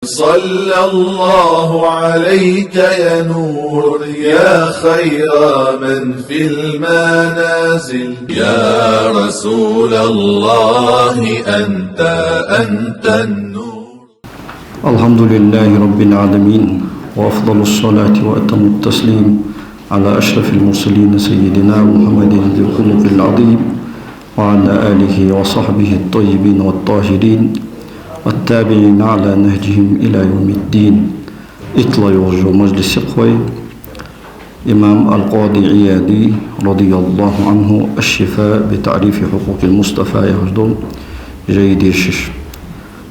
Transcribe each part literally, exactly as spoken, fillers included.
صلى الله عليك يا نور، يا خير من في المنازل. يا رسول الله، أنت، أنت النور. الحمد لله رب العالمين، وأفضل الصلاة وأتم التسليم على أشرف المرسلين سيدنا محمد ذي الخلق العظيم، وعلى آله وصحبه الطيبين الطاهرين، والتابعين على نهجهم إلى يوم الدين. Итлагӏа йолча мажлиса хой имам аль-Къади Ӏияди, радияллаху Ӏанху, «Аш-шифа би таӀрифи хьукъукъил Мустафа» яхаш дола жай дешаш.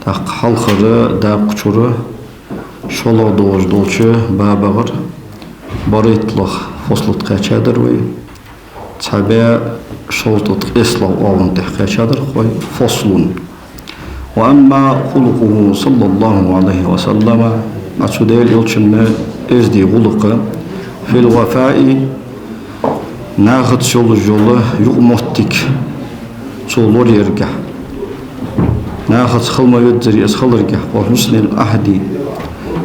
ТӀаккха хьалхара дакъа чура шоллагӏа долаш долча бабагара барайтталагӏа фосла тӏа кхаьчадар вай. Цхьа бӏаь шовзткъеи ткъестлагӏа оагӏон тӏа кхаьчадар вай: «فصل. وأما خلقه صلى الله عليه وسلم», а цу Даьла Элчан эздий гӏулакх, «في الوفاء», нахаца йолаш йола юкъамоттиг цо лораяргахь, нахаца хила ма веззара из хиларгахь, «وحسن العهد»,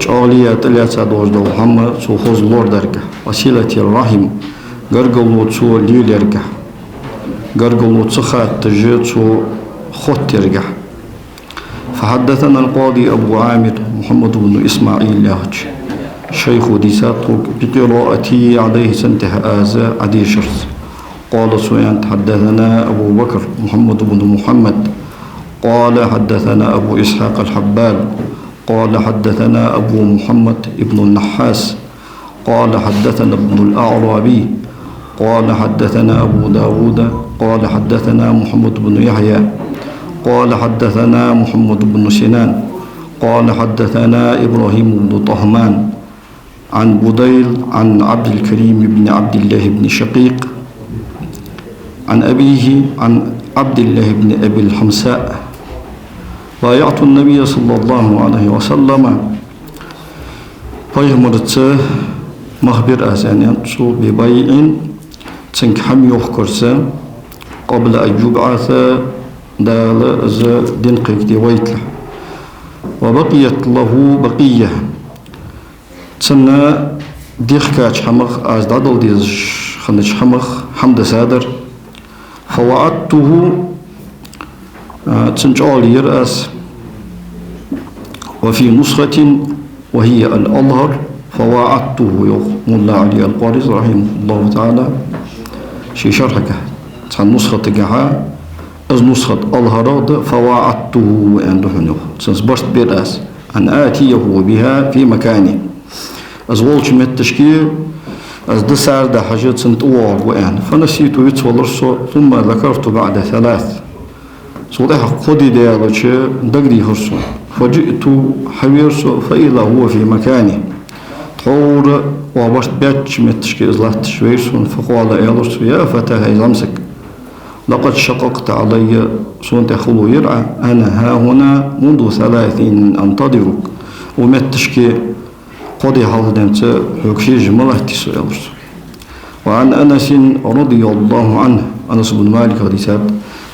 чӏоагӏле тӏалаьца долаш дола хӏама цо хоза лорадергахь, «وصلة الرحم», гаргало цо лелаяргахь, гаргало ца хатташ цо хоттаяргахь. فحدثنا القاضي أبو عامر محمد بن إسماعيل яхача шайхо дийцад тхога, «بقراءتي عليه», цунна тӏа аз Ӏодешарца. قال, цо аьннад: «حدثنا أبو بكر محمد بن محمد، قال حدثنا أبو إسحاق الحبال، قال حدثنا أبو محمد بن النحاس، قال حدثنا ابن الأعرابي، قال حدثنا أبو داود، قال حدثنا محمد بن يحيى، قال حدثنا محمد بن سنان، قال حدثنا إبراهيم بن طهمان، عن بديل، عن عبد الكريم بن عبد الله بن شقيق، عن أبيه، عن عبد الله بن أبي الحمساء: بايعت النبي صلى الله عليه وسلم». Пайхамарца мах бир аз, аьннад цо, «ببيع», цунга хӏама йохкарца, «قبل أن يبعث», Дала из дин кхайкаде вайталехь. «وبقيت له بقية». Цунна дехкача хӏамах, аз дӏадала дезаш хиннача хӏамах хӏама дисадар. «فوعدته», а, цунна чӏоагӏле яр аз. «وفي نسخة وهي الأظهر: فواعدته», йоах мулла Ӏали аль-Къари, рахьимахуллаху таӀала, ший шархьагахь. Цхьан нусхатагахьа, из нусхат алхарагӏа да, «فواعدته» аьнна да хьона, йоах. Цунца барт бир аз. «أن آتيه بها في مكانه». Из волча метташка из дисар дахьаш цунна тӏавоагӏаргва аьнна. «فنسيت», вицвелар со, «ثم ذكرت بعد ثلاث». Цул тӏехьагӏа кхо ди даьлча дагадийхар сона. «فجئت», хьавера со, «فإذا هو في مكانه». Тхьовра оаха барт баьча метташка из латташ вайра сона. «فقال», аьлар цо: «يا فتى», хӏай зӏамсаг, «لقد شققت علي», сона тӏа хало яр Ӏа, «أنا هاهنا منذ ثلاث أنتظرك». Укх метташка кхо ди хьалха денз хьога хьежаш ма латтий со, аьлар цо. «وعن أنس رضي الله عنه», Анас ибн Малика дийцад: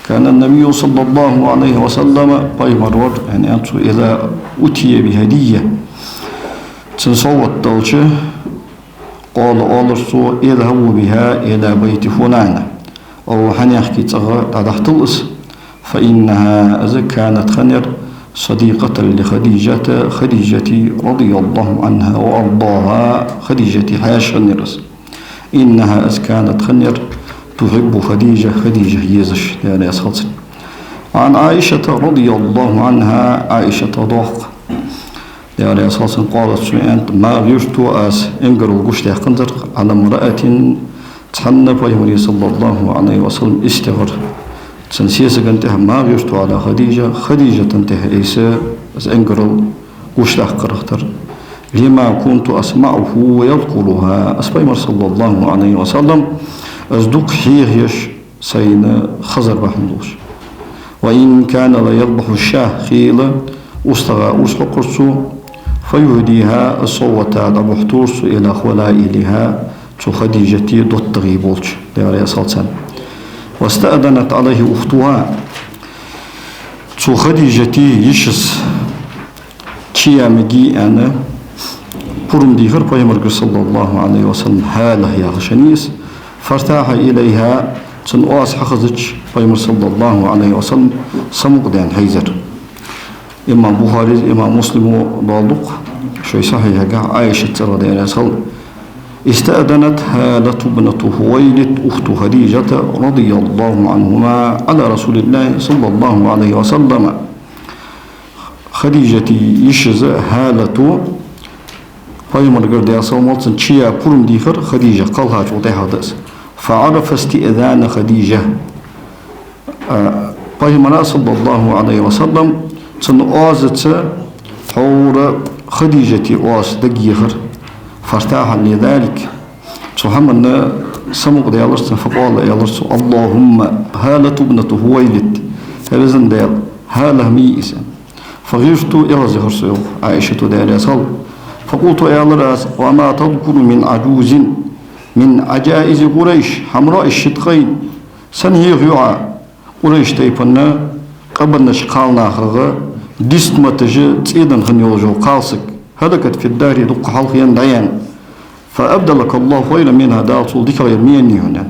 «كان النبي صلى الله عليه وسلم», пайхамар вар, яъни аьннад цо, «إذا أتي بهدية», цунна совгӏат далча, «قال», оалар цо: «اذهبوا بها إلى بيت فلانة». Укх хьанехка цӏагӏа дӏадахьийта из. «فإنها», из, «كانت», хиннаяр, «صديقة لخديجة», Хадижата, رضي الله عنها وأرضاها, Хадижата хьаьша хиннаяр из. «إنها», из, «كانت», хиннаяр, «تحب خديجة», Хадижах езаш, Даьла раьза хилва цунна. «وعن عائشة رضي الله عنها», Ӏайшата доаккх, Даьла раьза хилва цунна, «قالت», цо аьннад: «ما غرت», аз ингарал гучадаьккханзар, «على امرأة», цхьанна пайхамара, صلى الله عليه وسلم, истигӏара, цун сесагана тӏа, «ما غرت على خديجة», Хадижата тӏа айса аз ингарал гучадаккхарах тара. «لما كنت أسمعه يذكرها», аз пайхамар, صلى الله عليه وسلم, из дукха хьехаеш сайна хазар бахьан долаш. «وإن كان ليذبح الشاة», хийла устагӏа урс хьокхар цо, «فيهديها», из совгӏата дӏабохьийтар цо, «إلى خلائلها», цу Хадижата доттагӏий болча, Даьла раьза хилва царна. «واستأذنت عليه أختها», цу Хадижата йишас чу я меги аьнна, пурам дийхар пайхамаргара, саллаллахӀу Ӏалайхи ва саллам, хьалах яхаш хиннай из. فارتاح إليها, цун оаз хьахезача, пайхамар, саллаллахӀу Ӏалайхи ва саллам, самукъадаьнна хьийзар. Имам Бухарис, имам Муслима доаладу-кх шоай сахьихьагахь Ӏайшат цӀерагӀа, Даьла раьза хилва. استأذنت هالة ابنة خويلد أخت خديجة رضي الله عنهما على رسول الله صلى الله عليه وسلم. Хадижата йиша Хьалату пайхамаргара, Даьла салам хилда цунна, чу я пурам дийхар Хадижа кхелхачул тӀехьагӀа да из. فعرف استئذان خديجة. А, пайхамара, саллаллахӀу Ӏалайхи ва саллам, цун оазаца хьора Хадижата оаз дагайехар. فارتاح لذلك. Цу хӀаманна самукъадаьлар цо, فقال, аьлар цо: اللهم هالة ابنة خويلد. ХӀай везан Даьла, Хьала ма йий из. فغرت, эгӀазъяхар со, йоах Ӏайшата, Даьла раьза хилва. فقلت, аьлар аз: وما تذكر من عجوز من عجائز قريش حمراء الشدقين. Сенна хьехаю Ӏа Къурайш тайпан къабаннача кхалнахах дистматаш цӀедан хинна йола кхалсаг, هلكت في الدهر, дукха хьалха енна дӀаяьнна. فأبدلك الله خيرا منها, Дала цул дикагӀъяр ма еннай хьона.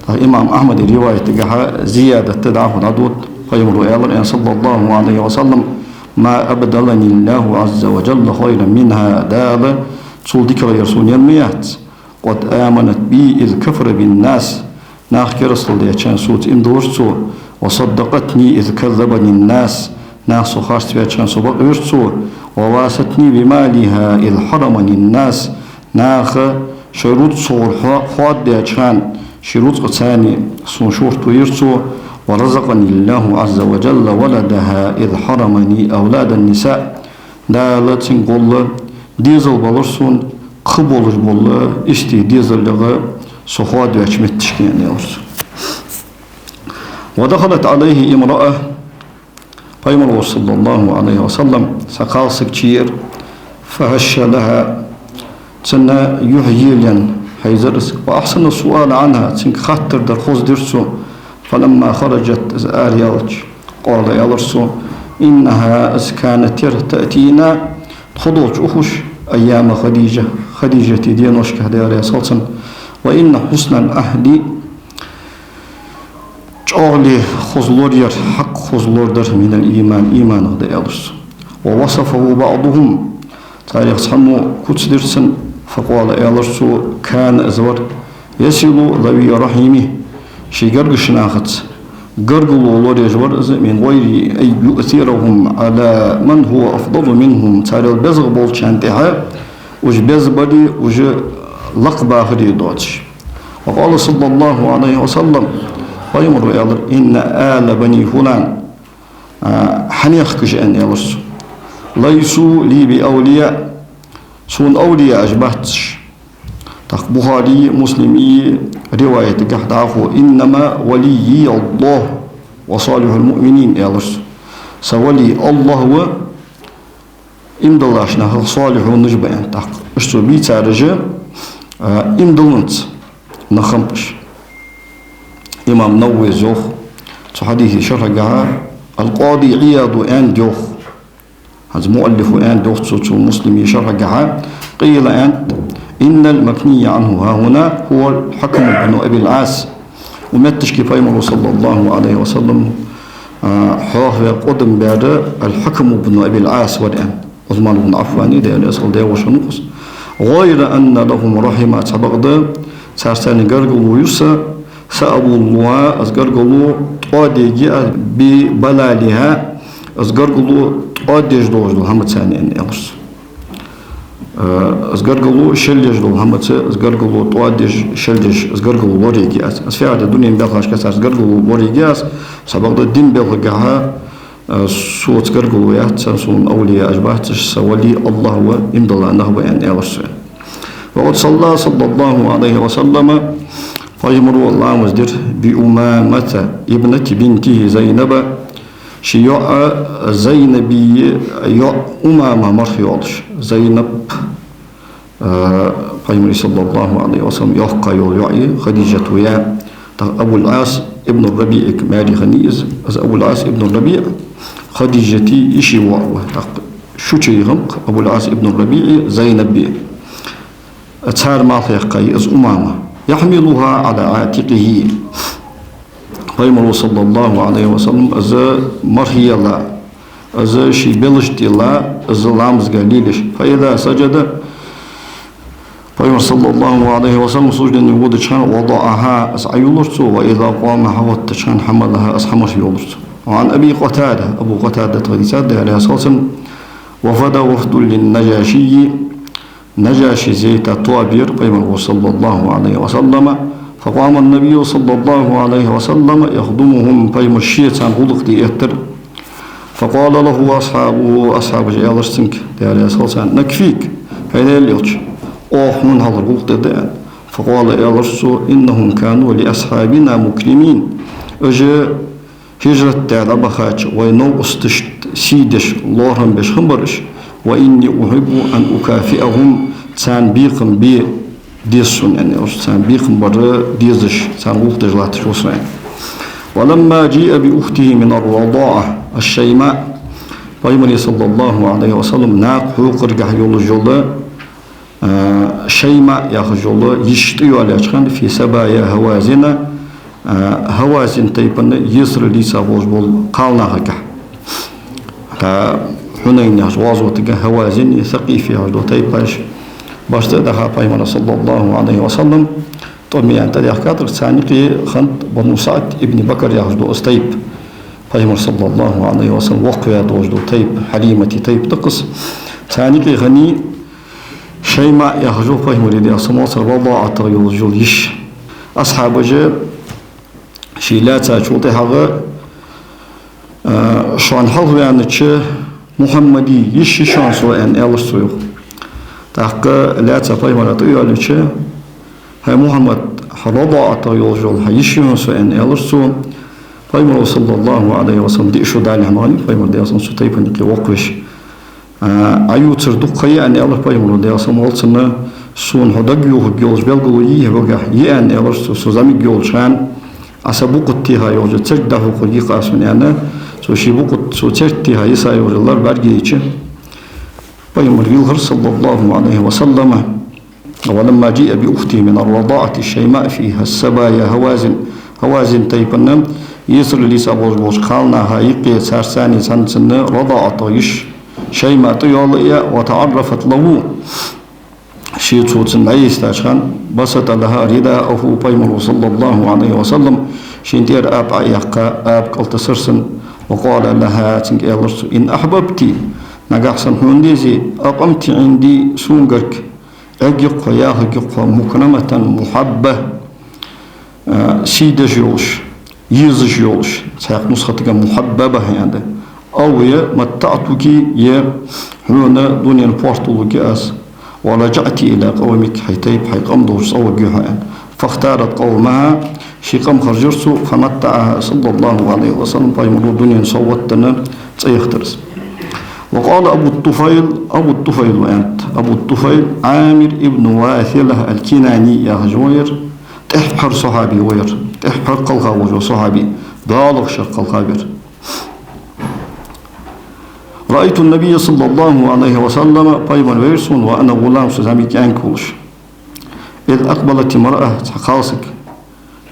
ТӀаккха имам Ахьмада риваятагахьа зиядат да, дӀахо дӀадода, пайхамара аьлар, саллаллахӀу Ӏалайхи ва саллам: ما أبدلني الله عز وجل خيرا منها, Дала цул дикагӀъяр сона енна ма яц. قد آمنت بي إذ كفر بي الناس. Нах керастал даьча хана соца иман диллар цо. وصدقتني إذ كذبني الناس. Нах со харцваьча хана со бакъвир цо. وواستني بمالها إذ حرمني الناس. Наха шоай рузкъах хьо-, хоададаьча хана ший рузкъаца сона шортта йир цо. ورزقني الله عز وجل ولدها إذ حرمني أولاد النساء. Дала цунга гӀолла дезал белар сона, кхы болаш бола истий дезалах со хоадаваьча метташка, аьнна, аьлар цо. ودخلت عليه امرأة, пайхамар волча, саллаллахӀу Ӏалайхи ва саллам, цхьа кхалсаг чуеара, فهش لها, цунна юхь елаенна хьийзар из, وأحسن السؤال عنها, цунга хаттар дар хоза дир цо. فلما خرجت, из араялча, قال, аьлар цо: إنها, из, كانت, яр, تأتينا, тхо долча ухаш, أيام خديجة, Хадижата деношка, Даьла раьза хилва цунна, وإن حسن العهد, чӀоагӀа хоза лораяр, хьакъ хоза лорадар, من الإيمان, иманах да, аьлар цо. ووصفه بعضهم, царех цхьанне куц дир цунна, فقال, аьлар цо: كان, из вар, يصل ذوي الرحم, ший гаргарча нахаца гаргало лораеш вар из, من غير أن يؤثرهم على من هو أفضل منهم, царел безагӀа болчарна тӀехьа уж беза бале, уж лакхбахаре доацаш. وقال صلى الله عليه وسلم, пайхамара аьлар: إن آل بني فلان, а, хьанехкаш, аьнна, аьлар цо, ليسوا لي بأولياء, сона овлияаш бац уж. ТӀаккха Бухарий, Муслимий риваятагахьа дӀахо: إنما وليي الله وصالح المؤمنين, аьлар цо. Са вали АллахӀ ва, иман диллача нахах салихьунаш ба, аьнна. ТӀаккха уж цо бийцараш, а, иман дилланца нах хиннаб уж. Имам Нававис йоах цу хьадиса шархьагахьа, алкъади Ӏияда аьннад йоах. ХӀанз муаллифа аьннад йоах цо цу Муслима шархьагахьа: قيل, аьннад: إن المكني عنه هاهنا هو الحكم بن أبي العاص. Укх метташка пайхамара, саллаллахӀу Ӏалайхи ва саллам, а, хьоахаваь, къудам баьр аль-Хьакам ибн Абиль Ӏас вар, аьнна. Ӏусман ибн Ӏаффана, Даьла раьза хилва, дегӀаша хиннав-кх из. غير أن لهم رحما, цхьабакъда цар, царна гаргало я са, سأبلها, из гаргало тӀоадергья аз, ببلالها, из гаргало тӀоаддеш долаш дола хӀамаца, аьнна, аьлар цо. Э, из гаргало шелъеш дола хӀамаца, из гаргало тӀоаддеш, шелъеш, из гаргало лораергья аз. Аз фу яхар да, дунен белхашка цар из гаргало лораергья аз, цхьабакъда дина белхагахьа, э, соца гаргало яц, сона овлияаш бац уж, са вали АллахӀ ва, иман дилла нах ба, аьнна, аьлар цо. وقد صلى صلى الله عليه وسلم, пайхамара ламаз дир, بأمامة ابنة بنته زينب, ший йоӀа Зайнаба йоӀ Умама марха йолаш. Зайнаб, а, пайхамара, саллаллахӀу Ӏалайхи ва саллам, йоккха йола йоӀ я, Хадижата йоӀ я. ТӀаккха Абуль-Ӏас ибн ар-РабиӀага маьре хиннай из. Из Абуль-Ӏас ибн ар-РабиӀ Хадижата йиший воӀ ва. ТӀаккха Шучий гӀамх Абул-Ӏас ибн РабиӀи, Зайнаби. Цар малх яьккхай из Умама. يحملها على عاتقه. Пайхамар, саллаллаху Ӏалайхи ва саллам, из мархӀа елла, из ший белашта елла, из ламазга лелаш. فإذا سجد, Пайхамар, саллаллаху Ӏалайхи ва саллам, суждане водача хана, وضعها, из Ӏойоллар цо, وإذا قام, хьагӀоттача хана, حملها, из хьамарш йоллар цо. وعن أبي قتادة, Абу Къатадатах дийцад, Даьла раьза хилва цунна, وفد وفد للنجاشي, Нажаши зерата тоаба яр Пайхамара, саллаллаху Ӏалайхи ва саллам. فقام النبي صلى الله عليه وسلم يخدمهم, Пайхамар ше царна гӀулакх де эттар. فقال له أصحابه, асхьабаша аьлар цунга, Даьла раьза хилва царна: نكفيك, хьайна аьлча, оаха хьона хьалхара гӀулакх де да, аьнна. فقال, аьлар цо: إنهم كانوا لأصحابنا مكرمين. Уж хӀижрат даь дӀабахача вай новкъосташта сий деш, лоархӀам беш хиннабар уж. وإني أحب أن أكافئهم, царна бекхам бе деза сона, аьнна, уж царна бекхам бар дезаш, царна гӀулакх деш латташ ва со, аьнна. ولما جيء بأخته من الرضاعة الشيماء, Пайхамара, саллаллаху Ӏалайхи ва саллам, накха хьокхаргахьа йолаш йола, а, Шаймаъ яхаш йола йиша тӀайоалаеча хана, في سبايا هوازن, а, Хьавазин тайпан, есарал йийца болаш бола кхалнахагахьа. ТӀаккха Хьунайн яхача гӀазотага Хьавазин, Сакъиф яхаш дола тайпаш башха тӀа даха Пайхамара, саллаллаху Ӏалайхи ва саллам, тӀом яьнна тӀадаьхкад, царна юкъе хиннад Бану СаӀд ибн Бакр яхаш дола из тайпа. Пайхамар, саллаллаху Ӏалайхи ва саллам, воккхаваь долаш дола тайпа, Хьалимата тайпа да-кх из. Царна юкъе хиннай Шаймаъ яхаш йола, Пайхамара, Даьла салам хилда цунна, РадаӀатах йолаш йола йиша. Асхьабаша ше лаьцачул тӀехьагӀа, а, шоана хьалхаваьннача Мухьаммада йиша я шоана со, аьнна, аьлар цо, йоах. ТӀаккха лаьца Пайхамара тӀайоалаеча: хӀай Мухьаммад, хьа РадаӀатах йолаш йола хьа йиша я хьона со, аьнна, аьлар цо. Пайхамара, саллаллаху Ӏалайхи ва саллам, диъ шу далехьа ма хиннай Пайхамар, Даьла салам хилда цунна, цу тайпан юкъе воккхавеш. А, Ӏа ювцар дукха ха я, аьнна, аьлар Пайхамара, Даьла салам хилда цунна, сона хьо дагайохаргйолаш белгало йий хьогахьа? Я, аьнна, аьлар цо, со зӀамига йолча хана, Ӏа са букъ тӀа теха йолча церг дӀахьокхаргья-кх аз хьона, аьнна, цо ший букъ тӀа, цо церг тӀа теха йиса йолаш лар бӀаргаяйча, Пайхамар вийлхар, саллаллаху Ӏалайхи ва саллам. ولما جيء بأخته من الرضاعة الشيماء في سبايا هوازن. Хьавазин тайпан есарал йийца болаш болча кхалнаха юкъе царца цхьана цунна РадаӀатах йиша Шаймаъ тӀайоалаяь, وتعرفت له. Ше цо цунна дӀайийстача хана, بسط لها رداءه, Пайхамара, саллаллаху Ӏалайхи ва саллам, шийна тӀера ап Ӏояьккха, ап кӀалтасар цунна, وقال لها, цунга аьлар цо: إن أحببت, нагахьа санна хьона дезе, أقمت عندي, сона гарга Ӏергья-кх хьо, яхаргья-кх хьо, مكرمة محبة, а, сий деш йолаш, езаш йолаш, цхьаькха нусхатага محببة аьнна да. أو, е, متعتك, е, хьона дунен порта лургья аз. ورجعت إلى قومك, хьай тайпа, хьай къам долча цӀаваргья хьо, аьнна. فاختارت قومها, ший къам харжар цо, فمتعها صلى الله عليه وسلم, Пайхамара дунен совгӀат а денна, цӀаяхийтар из. وقال أبو الطفيل, Абу ТӀуфайл ва аьннад. Абу ТӀуфайл Ӏамир ибн Васила ал-Кинани яхаш ва ер, тӀеххьара сахьаби ва ер, тӀеххьара кхелха волаш вола сахьаби, доалахча шера кхелха вар. رأيت النبي صلى الله عليه وسلم, Пайхамар вайра сона, وأنا غلام, со зӀамига кӀаьнк волаш. إذ أقبلت امرأة, цхьа кхалсаг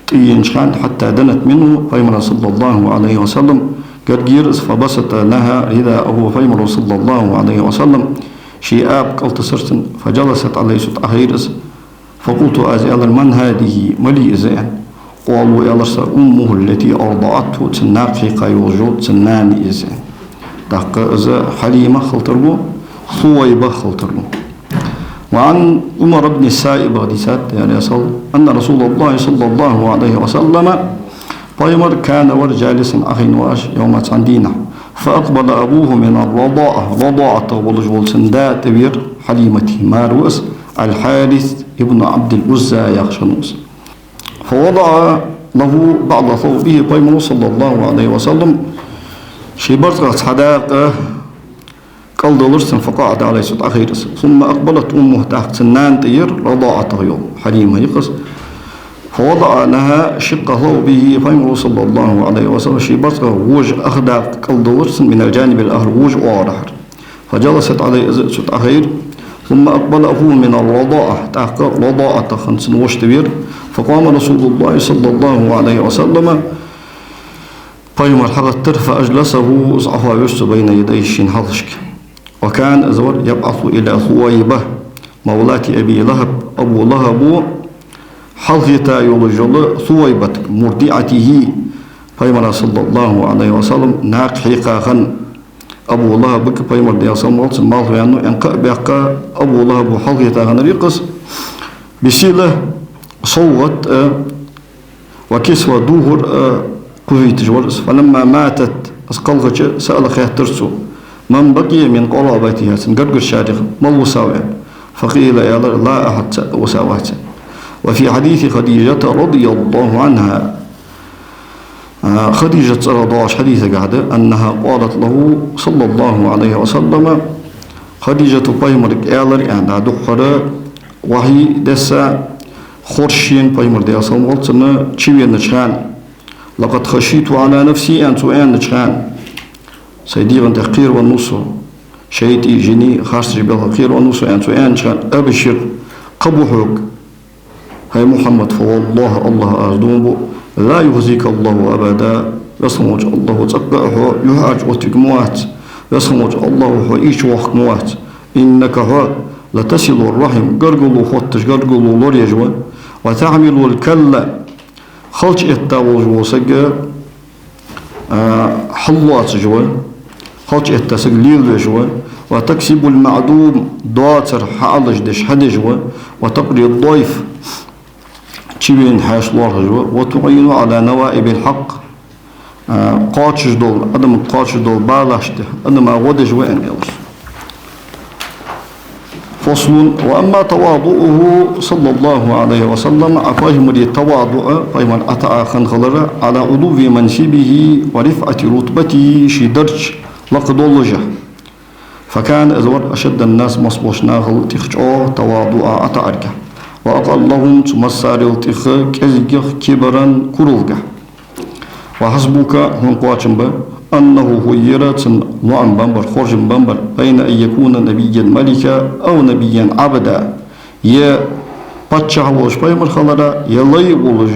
тӀаенача хана, حتى دنت منه, Пайхамара, صلى الله عليه وسلم, гаргйир из, فبسط لها رداءه, Пайхамара, صلى الله عليه وسلم, ший ап кӀалтасар цунна, فجلست عليه, цу тӀа Ӏохайра из. فقلت, аз аьлар: من هذه, малий из, аьнна. قالوا, аьлар цар: أمه التي أرضعته, цун накха хьекха йолаш йола цун нана я из, аьнна. ТӀаккха из Хьалима хилтар ва, Сувайба хилтар ва. وعن عمر بن السائب, хьадисат, Даьла раьза хилва, أن رسول الله صلى الله عليه وسلم, Пайхамар, كان, вар, جالسا, Ӏохайна ва уж, يوما, цхьан дийнахьа. فأقبل أبوه من الرضاعة, РадаӀатах волаш вола цун да тӀавера, Хьалимата мар ва из, الحارث ابن عبد العزى яхаш хиннав из. فوضع له بعض ثوبه, Пайхамара, صلى الله عليه وسلم, ший барзкъах цхьа дакъа кӀалдалар цунна, فقعد عليه, цу тӀа Ӏохайра из. ثم أقبلت أمه, тӀаккха цун нана тӀаера, РадаӀатах йола, Хьалима я-кх из. فوضع لها شق ثوبه, Пайхамара, صلى الله عليه وسلم, ший барзкъах вож ах дакъа кӀалдалар цунна, من الجانب الآخر, вож оагӀорахьара. فجلست عليه, из цу тӀа хайра. ثم أقبل أخوه من الرضاعة, тӀаккха Радаатах хинна цун воша тӀавера. فقام رسول الله صلى الله عليه وسلم, Пайхамар хьагӀаттар, فأجلسه, из Ӏохоавир цо, بين يديه, шийна хьалхашка. وكان, из вар, يبعث إلى ثويبة مولاة أبي لهب, Абу ЛахӀаба хьалхайта йолаш йола Сувайбатага, مرضعته, Пайхамара, صلى الله عليه وسلم, накха хьекха хинна. Абу ЛахӀабага Пайхамар, Даьла салам хилда цунна, малхваьнна, аьнна кхаъ баьккха, Абу ЛахӀаба хьалхайта хиннар-кх из, بصلة, совгӀат а, وكسوة, дувхар а кхувийташ вар из. فلما ماتت, из кхелхача, سأل, хаьттар цо: من بقي من قرابتها, цун гаргарчарех мала висав, аьнна. فقيل, аьлар: لا أحد, цаӀ а висавац, аьнна. وفي حديث خديجة رضي الله عنها, а, Хадижат цӀерагӀа доагӀача хьадисагахь да, أنها قالت له صلى الله عليه وسلم, Хадижата Пайхамарга аьлар, аьнна, дӀадуккхар, вахьи десса, хорша шийна Пайхамар, Даьла салам хилда цунна, чувенача хана: لقد خشيت على نفسي, аьнна, цо аьннача хана, сай дегӀа тӀа кхеравеннав со, шайтӀеи жинеи харцача балха кхеравеннав со, аьнна, цо аьннача хана: أبشر, кхаъ ба хьога, хӀай Мухьаммад, فوالله, АллахӀа Ӏазза дув буъ, لا يخزيك الله أبدا, Веза хинна волча АллахӀа цӀаккха а хьо юхьӀаьржа оттавергвац, Веза хинна волча АллахӀа хьо ийча воаккхаргвац. إنك, хьо, لتصل الرحم, гаргало хотташ, гаргало лораеш ва, وتحمل الكلة, халча этта волаш вола саг, а, хьаллоацаш ва, халча этта саг лелавеш ва, وتكسب المعدوم, доацар хьаалаш деш, хьадеш ва, وتقري الضيف, чувена хьаьша лоархӀаш ва, وتعين على نوائب الحق, а, кхоачаш дола, адамага кхоачаш дола балаш тӀа, адама гӀо деш ва, аьнна, аьлар. فصل. وأما تواضعه صلى الله عليه وسلم, а Пайхамара таваду, Пайхамар ӀотаӀа хинна хилар, على علو منصبه ورفعة رتبته, ший дарж лакхдоаллашехь. فكان, из вар, أشد الناس, массаболча нахал тӀех чӀоагӀа, تواضعا, ӀотаӀаргахь. وأقلهم, цу массарел тӀех кӀезигагӀа, كبرا, куралгахь. وحسبك, хьона кхоачам ба, أنه خير, цун лоӀам беннабар, хоржам беннабар, بين أن يكون نبيا ملكا أو نبيا عبدا, е паччахь волаш пайхамар хилар, е лай волаш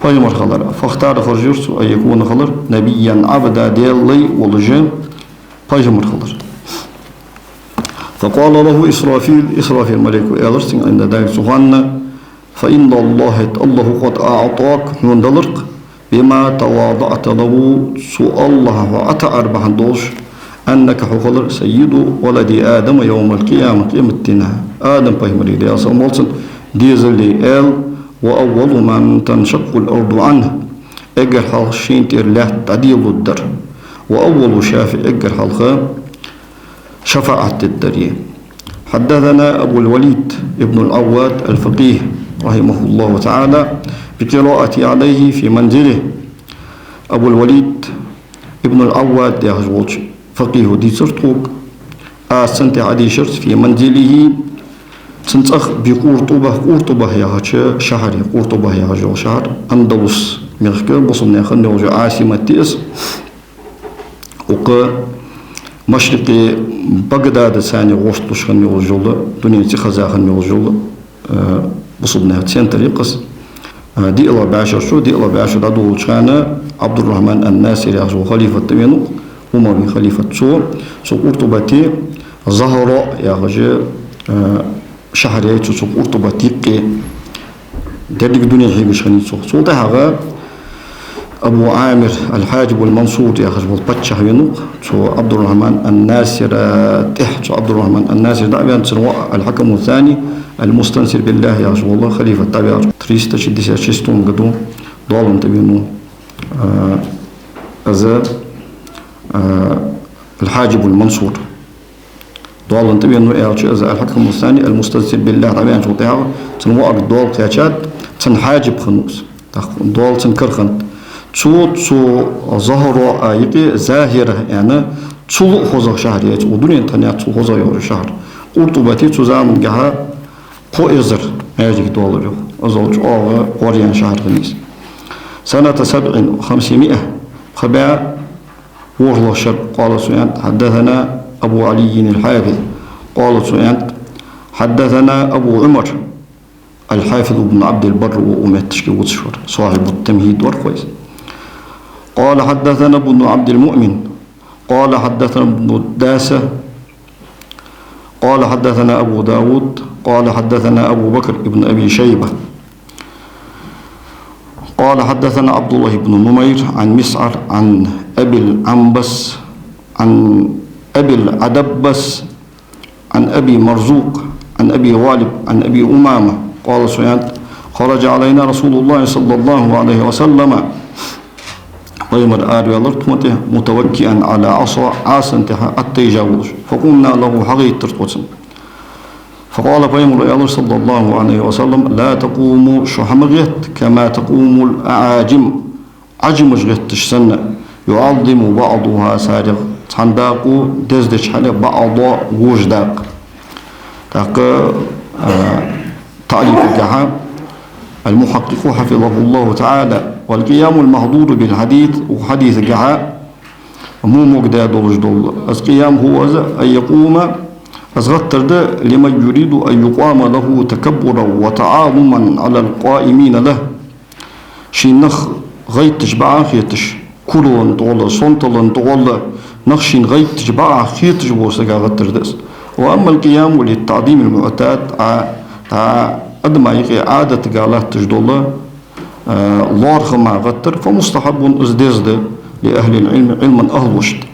пайхамар хилар. فاختار, хоржар цо, أن يكون, хилар, نبيا عبدا, Даьла лай волаш пайхамар хилар. فقال له إسرافيل, Исрафил малайко аьлар цунга, عند ذلك, цу хана: فإن الله, АллахӀа, قد أعطاك, хьона делар-кх, بما تواضعت له, цу АллахӀа хьо ӀотаӀар бахьан долаш, أنك, хьо хилар, سيد ولد آدم يوم القيامة, къематдийнахьа Адам пайхамара, Даьла салам хилда цунна, дезала аьла, وأول من تنشق الأرض عنه, эггара хьалха шийна тӀера лаьтта дӀаделларгдар, وأول شافع, эггара хьалха шафаӀат дергдар. حدثنا أبو الوليد ابن العواد الفقيه رحمه الله تعالى بقراءتي عليه في منزله. Абул-Валид ибн ал-Ӏаввад яхаш волча факъихо дийцар тхога, аз цунна тӀа Ӏодийшар, في منزله, цун цӀагӀа, بقرطبة, Къуртуба яхача шахьаре, Къуртуба яхаш йола шахьар Андалус мехка, бусалба наьха хинна йолча Ӏасимат я из. Укх машрикъе Багдадаца гӀошлуш хинна йолаш йола, дунен цӀихеза хинна йолаш йола, э, бусалба наьха центр я-кх из. Э, диълагӀа бӀаьшер чу, диълагӀа бӀаьшер дӀадолалуча хана Ӏабдуррахьман ан-Насир яхаш вола халифат тӀавена ва-кх, умави халифат. Цо, цу Къуртубате Загьра яхаш, э, шахьар я цу, цу Къуртубата юкъе. Деррига дуне хьегаш хиннай цо. Цул тӀехьагӀа Абу Ӏамир ал-Хьаджиб ал-Мансур яхаш вола паччахь вена ва-кх, цу Ӏабдуррахьман ан-Насира тӀехьа. Цу Ӏабдуррахьман ан-Насир дӀа а ваьнна, цун воӀ ал-Хьакаму ас-Сани ал-Мустансир биллахӀ яхаш вола халифат дӀаваьлча, триста шестьдесят шестом году доаланна тӀавена ва, а, из, а, ал-Хьаджиб ал-Мансур. Доаланна тӀавена ва аьлча, из ал-Хьакаму ас-Сани ал-Мустансир биллахӀ дӀаваьнначул тӀехьагӀа цун воӀага доал кхаьчад, цун хьаджиб хиннав из. ТӀаккха доал цун кара хиннад. Цу, цу Загьра а юкъе, Загьира аьнна, цул а хозагӀа шахьар я из, укх дунен тӀа хиннаяц цул хозагӀа йола шахьар. Къуртубате цу замангахьа кхо эзар маьждиг доллар, йоах. Из чӀоагӀа гӀоръяьнна шахьар хиннай из. سنة سبع وخمسمائة, пхи бӀаь ворхӀлагӀча шера, قال, цо аьннад: حدثنا أبو علي الحافظ. قال, цо аьннад: حدثنا أبو عمر, الحافظ ابن عبد البر ва укх метташка вувцаш вар, صاحب التمهيد вар-кх из. قال حدثنا ابن عبد المؤمن، قال حدثنا ابن الداسة، قال حدثنا أبو داود، قال حدثنا أبو بكر ابن أبي شيبة، قال حدثنا عبد الله بن نمير عن مسعر عن أبي العنبس عن أبي العدبس عن أبي مرزوق عن أبي غالب عن أبي أمامة قال, цо аьннад: خرج علينا رسول الله صلى الله عليه وسلم. Пайхамар араваьлар тхона тӀа, متوكئا على عصا, Ӏасан тӀа Ӏотайжа волаш. فقمنا له, хьагӀайттар тхо цунна. فقال, пайхамара аьлар, صلى الله عليه وسلم: لا تقوموا, шо хьа ма гӀетта, كما تقوم الأعاجم, Ӏажамаш гӀетташ санна, يعظم بعضها, царех цхьан дакъо дездеча хьале بعضا, вож дакъа. ТӀаккха, а, таӀликъагахьа المحقق حفظه الله تعالى: والقيام المحظور بالحديث, укх хьадисагахьа мо могадаь долаш дола из къиям, هو, из, أن يقوم, из гӀаттар да, لمن يريد أن يقام له تكبرا وتعاظما على القائمين له. Шийна нах гӀайттача бакъахьа хеташ, куралан тӀагӀолла, сонталан тӀагӀолла, нах шийна гӀайттача бакъахьа хеташ бола сага гӀаттар да из. وأما القيام للتعظيم المعتاد, а, а, адама юкъе Ӏадатага латташ дола, а, лоархӀама гӀаттар, فمستحب, из деза да, لأهل العلم, Ӏилман ахӀлошта.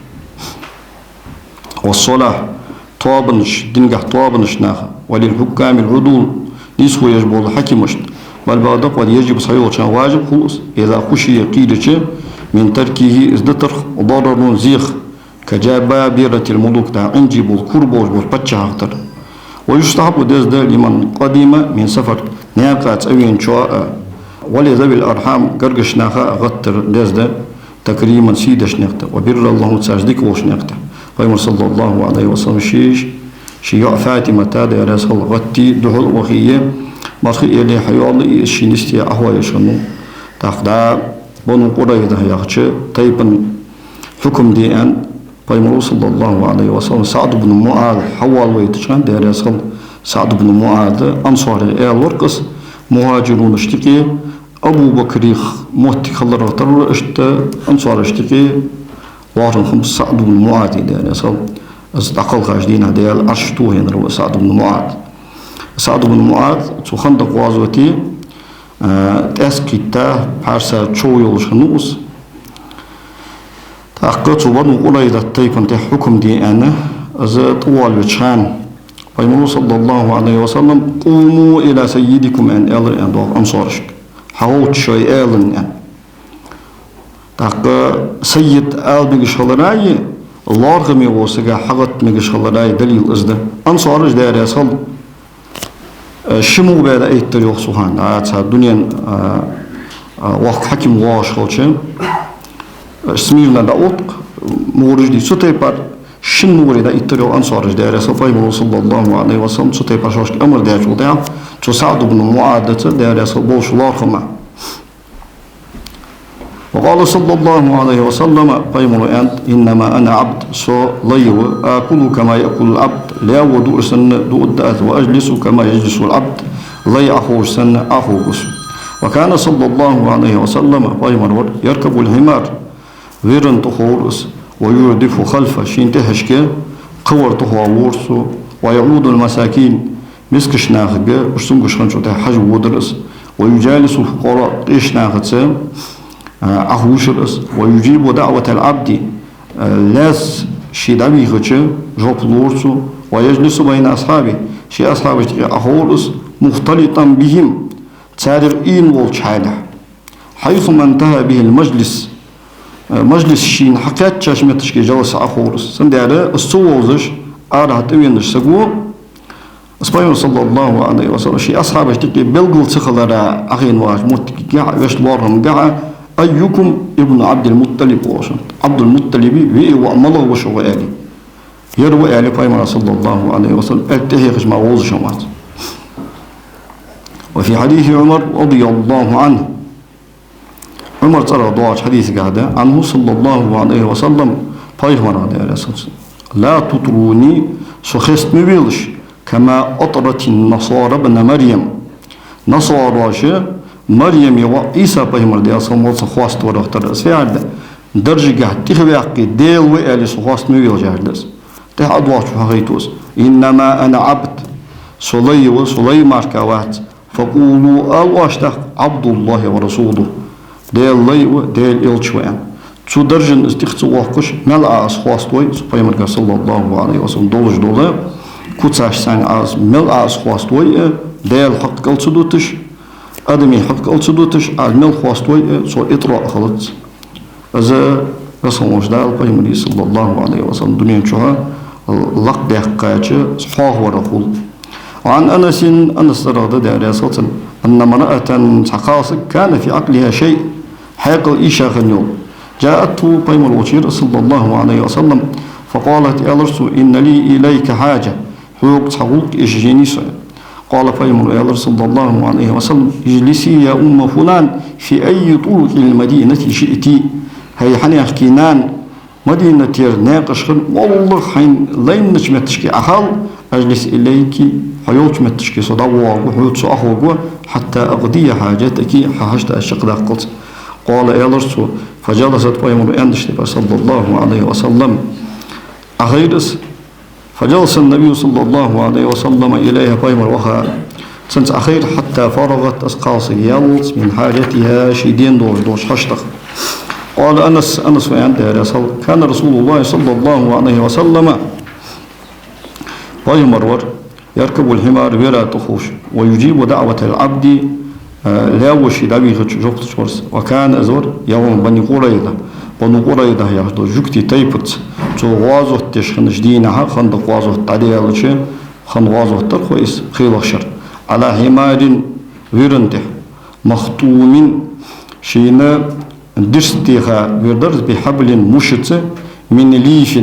والصلاح, тоабанаш, динагахьа тоабанаш наха, وللحكام العدول, нийсхо еш бола хьакимашта, بل, бакъда, قد يجب, цхьайолча хана важиб хул из, إذا خشي, кхийрача, من تركه, из дитарах, ضرر, зех, كجبابرة الملوك, дӀа Ӏинжий бола, кура болаш бола паччахьах тара. ويستحب, деза да, لمن قدم من سفر, наькъа цӀавеначоа а, ولذوي الأرحام, гаргарча наха а гӀаттар деза да, تكريما, сий деш наькъа тӀа, وبرا لهم, царца дика волаш наькъа тӀа. Пайхамар, صلى الله عليه وسلم, ший, ший йоӀ ФатӀимата, Даьла раьза хилва, гӀатте духьал а вахе, марха эле хьайоалае, из шийна йисте Ӏохоаеш хиннав. ТӀаккха дӀа Бану Къурайза яхача тайпан хьукам де аьнна, Пайхамара, صلى الله عليه وسلم, СаӀд ибн МуӀаз хьавоалавайтача хана, Даьла раьза хилва, СаӀд ибн МуӀаза ансарех аьла вар-кх из, мухӀажирунашта юкъе Абу Бакрех моттиг хиларах тара вар, иштта ансарешта юкъе лоархӀам хиннав СаӀд ибн МуӀаз, Даьла раьза хилва. Из дӀакхалхача дийнахьа Даьла Ӏарш тохаеннар ва СаӀд ибн МуӀаз. СаӀд ибн МуӀаз цу Хандакъ гӀазоте, а, тӀаьск кхийтта, пхьарса чов йолаш хиннав из. ТӀаккха цу Бану Къурайза тайпан тӀа хьукам де аьнна, из тӀавоалавеча хана, Пайхамара, صلى الله عليه وسلم, قوموا إلى سيدكم, аьнна, аьлар, аьнна, догӀа ансарешка. ХьагӀовтташ шоай аьлан, аьнна. ТӀаккха саййид ала мегаш хилара а, лоархӀаме вола сага хьагӀатта мегаш хилара а далил из да. Ансараш, Даьла раьза хилва, э, ши мугӀ бе дӀаэттар йоах цу хана, а, цхьа дунен, а, а, воккха хьаким воагӀаш хилча, э, смирно дӀаотт-кх, мугӀараш дий, цу тайпара шин мугӀаре дӀаэттар йоах ансараш, Даьла раьза хилва, Пайхамара, صلى الله عليه وسلم, цу тайпара шоашка амар даьчул тӀехьагӀа, цу СаӀд ибн МуӀазаца, Даьла раьза хилва, болаш лоархӀама. وقال صلى الله عليه وسلم, Пайхамара аьннад: إنما أنا عبد, со лай ва, آكل كما يأكل العبد, лай ва дуар санна дуаргда аз, وأجلس كما يجلس العبد, лай Ӏоховш санна Ӏоховргва со. وكان صلى الله عليه وسلم, Пайхамар вар, يركب الحمار, верана тӀаховр из, ويردف خلفه, шийна тӀехьашка кхывар тӀахоалавора цо, ويعود المساكين, мискача нахага, уж цамогаш хинначул тӀехьагӀа хьажа водар из, ويجالس الفقراء, къеча нахаца, а, Ӏохувшар из, ويجيب دعوة العبد, а, лаьца ше дӀавийхача жоп лора цо, ويجلس بين أصحابه, ший асхьабашта юкъе Ӏоховр из, مختلطا بهم, царех ийна волча хьале. حيثما انتهى به المجلس, э, мажлис шийна хьакхаьчача метташка жаласа Ӏоховр из. Цудухьа из ца вовзаш, арахьа тӀавеннача саго, из Пайхамар, صلى الله عليه وسلم, ший асхьабашта юкъе белгала ца хилара Ӏохайна вагӀача моттигагахьа, вешта лоархӀамагахьа: أيكم ابن عبد المطلب, оалаш хиннад. Ӏабдул-МуттӀалиба виъ воӀ малагӀа ва шуга, аьле. Ер ва, аьле, Пайхамара, صلى الله عليه وسلم, аьле, тӀехьехача мара вовзаш хиннавац. وفي حديث عمر رضي الله عنه, Ӏумара цӀерагӀа доагӀача хьадисагахьа да, عنه صلى الله عليه وسلم, Пайхамарах, Даьла раьза хилва цунна, لا تطروني, со хеста ма велаш, كما أطرت النصارى ابن مريم. Насараша Марьяма воӀ Ӏийса пайхамар, Даьла салам хилда цунна, хоаставарах тара. Аз фу аьлар да? Даржагахьа тӀехваьккхе, Даьла ва аьле, со хоаста ма велаш, аьлар да аз. ТӀехьа а доагӀача хьахайтав из: إنما أنا عبد. Со лай ва, со лай мара вац. فقولوا, ала оаш тӀаккха: عبد الله ورسوله. Даьла лай ва, Даьла элча ва аьнна. Цу даржан из тӀех ца воаккхаш, мел Ӏа из хоаставой, цу пайхамарга, صلى الله عليه وسلم, долаш дола куцаш санна Ӏа из, мел Ӏа из хоаставой, э, Даьла хьакъ кӀал ца дуташ, адамий хьакъ кӀал ца дуташ, Ӏа из мел хоаставой, э, цо итӀроа хилац. Из, Расулуллахь, Даьла пайхамар, صلى الله عليه وسلم, дунен чухь лакхдаьккхача хьоахаварах хул. وعن أنس, Анаса цӀерагӀа да, Даьла раьза хилва цунна, أن امرأة, цхьа кхалсаг, كان في عقلها شيء, хьаькъал ийша хинна йола, جاءته, пайхамар волча яр, صلى الله عليه وسلم, فقالت, аьлар цо: إن لي إليك حاجة, хьога цхьа гӀулакх эшаш еннай со. قال, пайхамара аьлар, صلى الله عليه وسلم: اجلسي يا أم فلان في أي طرق المدينة شئت. ХӀай хьанехкий нана, Мадинатера наькъаш хинна моллагӀа хьайна лайнача метташка Ӏохала, أجلس إليك, хьо йолча метташка со дӀавоагӀаргва, хьоца со Ӏоховргва, حتى أقضي حاجتك, хьа хьашт аз чакхдаккхалца. قال, аьлар цо, فجلست, пайхамара аьннача тайпара, صلى الله عليه وسلم, Ӏохайра из. فجلس النبي صلى الله عليه وسلم إليها, пайхамар ваха цунца Ӏохайра, حتى فرغت, из кхалсаг яллалца, من حاجتها, ший дена долаш долча хьаштах. قال أنس, Анаса аьннад, Даьла раьза хилва цунна: كان رسول الله صلى الله عليه وسلم, пайхамар вар, يركب الحمار, вера тӀаховш, ويجيب دعوة العبد, э, лай воша дӀавийхача жоп луш вар из. وكان, из вар, يوم بني قريظة, Бану Къурайза яхаш долча жугтий тайпаца, цо гӀазот деш хиннача дийнахьа, Хандакъ гӀазот дӀадаьлча хинна гӀазот дар-кх из, пхелагӀча шера, على حمار, вера тӀа, مخطوم, шийна дирст теха вера дар из, بحبل, мушаца, من ليف,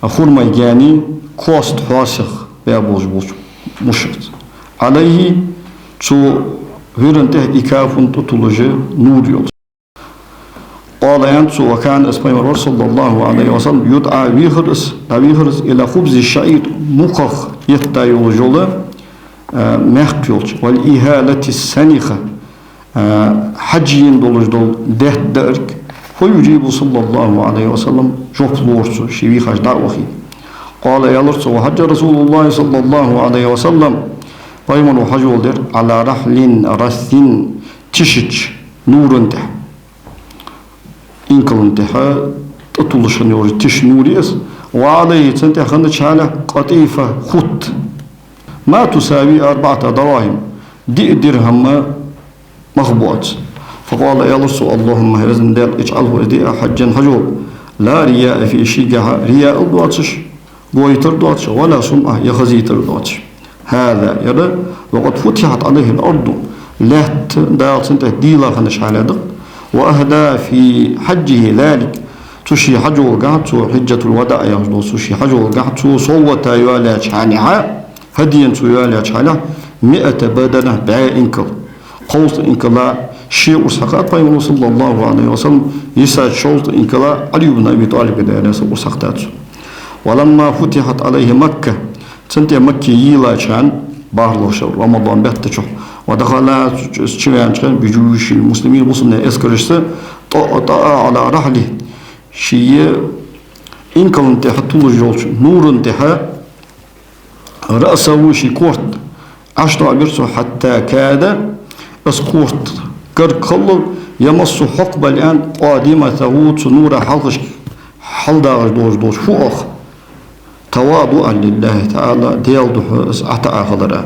хурмай гаьнеи кост хьоасеи баь болаш болча мушаца. عليه, цу вера тӀа, إكاف, тӀатуллаш нур йолаш. قال, аьннад цо, وكان, из пайхамар вар, صلى الله عليه وسلم, يدعى, вийхар из, дӀавийхар из, إلى خبز الشعير, мукхах етта йолаш йола, э, маькх йолча, والإهالة السنخة, э, хьажжийна долаш дола даьтта даарга, فيجيب صلى الله عليه وسلم, жоп лора цо, ше вийхача дӀа а вахе. قال, аьлар цо, وحج رسول الله صلى الله عليه وسلم, пайхамар ва хьажол дир, على رحل رث, тишача нура тӀа. Инкала тӀа тӀатуллаш хинна йола тиша нур я из, وعليه, цунна тӀа хиннача хьале, قطيفة, хутт, ما تساوي أربعة دراهم, диъ дирхӀам мах боаца. فقال, аьлар цо, اللهم, хӀай веза Даьла, اجعله, из де Ӏа, حجا, хьажол, لا رياء فيه, шийгахьа рияъ доацаш, гойтар доацаш, ولا سمعة, е хазийтар доацаш. هذا, ер, وقد فتحت عليه الأرض, лаьтта Дала цунна тӀа дийла хиннача хьале да-кх, وأهدى في حجه ذلك, цу ший хьажолгахьа, цу حجة الوداع яхаш долча цу ший хьажолгахьа цо совгӀата йоалаяьча хана, хьа, хӀадийна цо йоалаяьча хана, مائة بدنة, бӀаь инкал. Кховзткъа инкала ше урс хьакхад пайхамара, صلى الله عليه وسلم, йисача шовзткъа инкала Ӏали ибн Аби ТӀалиба, Даьла раьза хилва цунна, урс хьакхадаьд цо. ولما فتحت عليه مكة, цунна тӀа Макка йийлача хана, бархӀлагӀча шера, Рамадан бетта чухь, ودخل, из чу ваьннача хана, بجيوش المسلمين, бусалба наьха эскарашца, طأ-، طأ على رحله, ший инкала тӀа туллаш йолча нура тӀа رأسه, ший корта ӀочудоӀабир цо, حتى كاد, из корта гарга хилалца, يمس حقبة, аьнна, قادمته, цу нура хьалхашка хьалдагӀаш долаш долча фуах, تواضعا لله تعالى, Даьла духьа из ӀотаӀа хилара.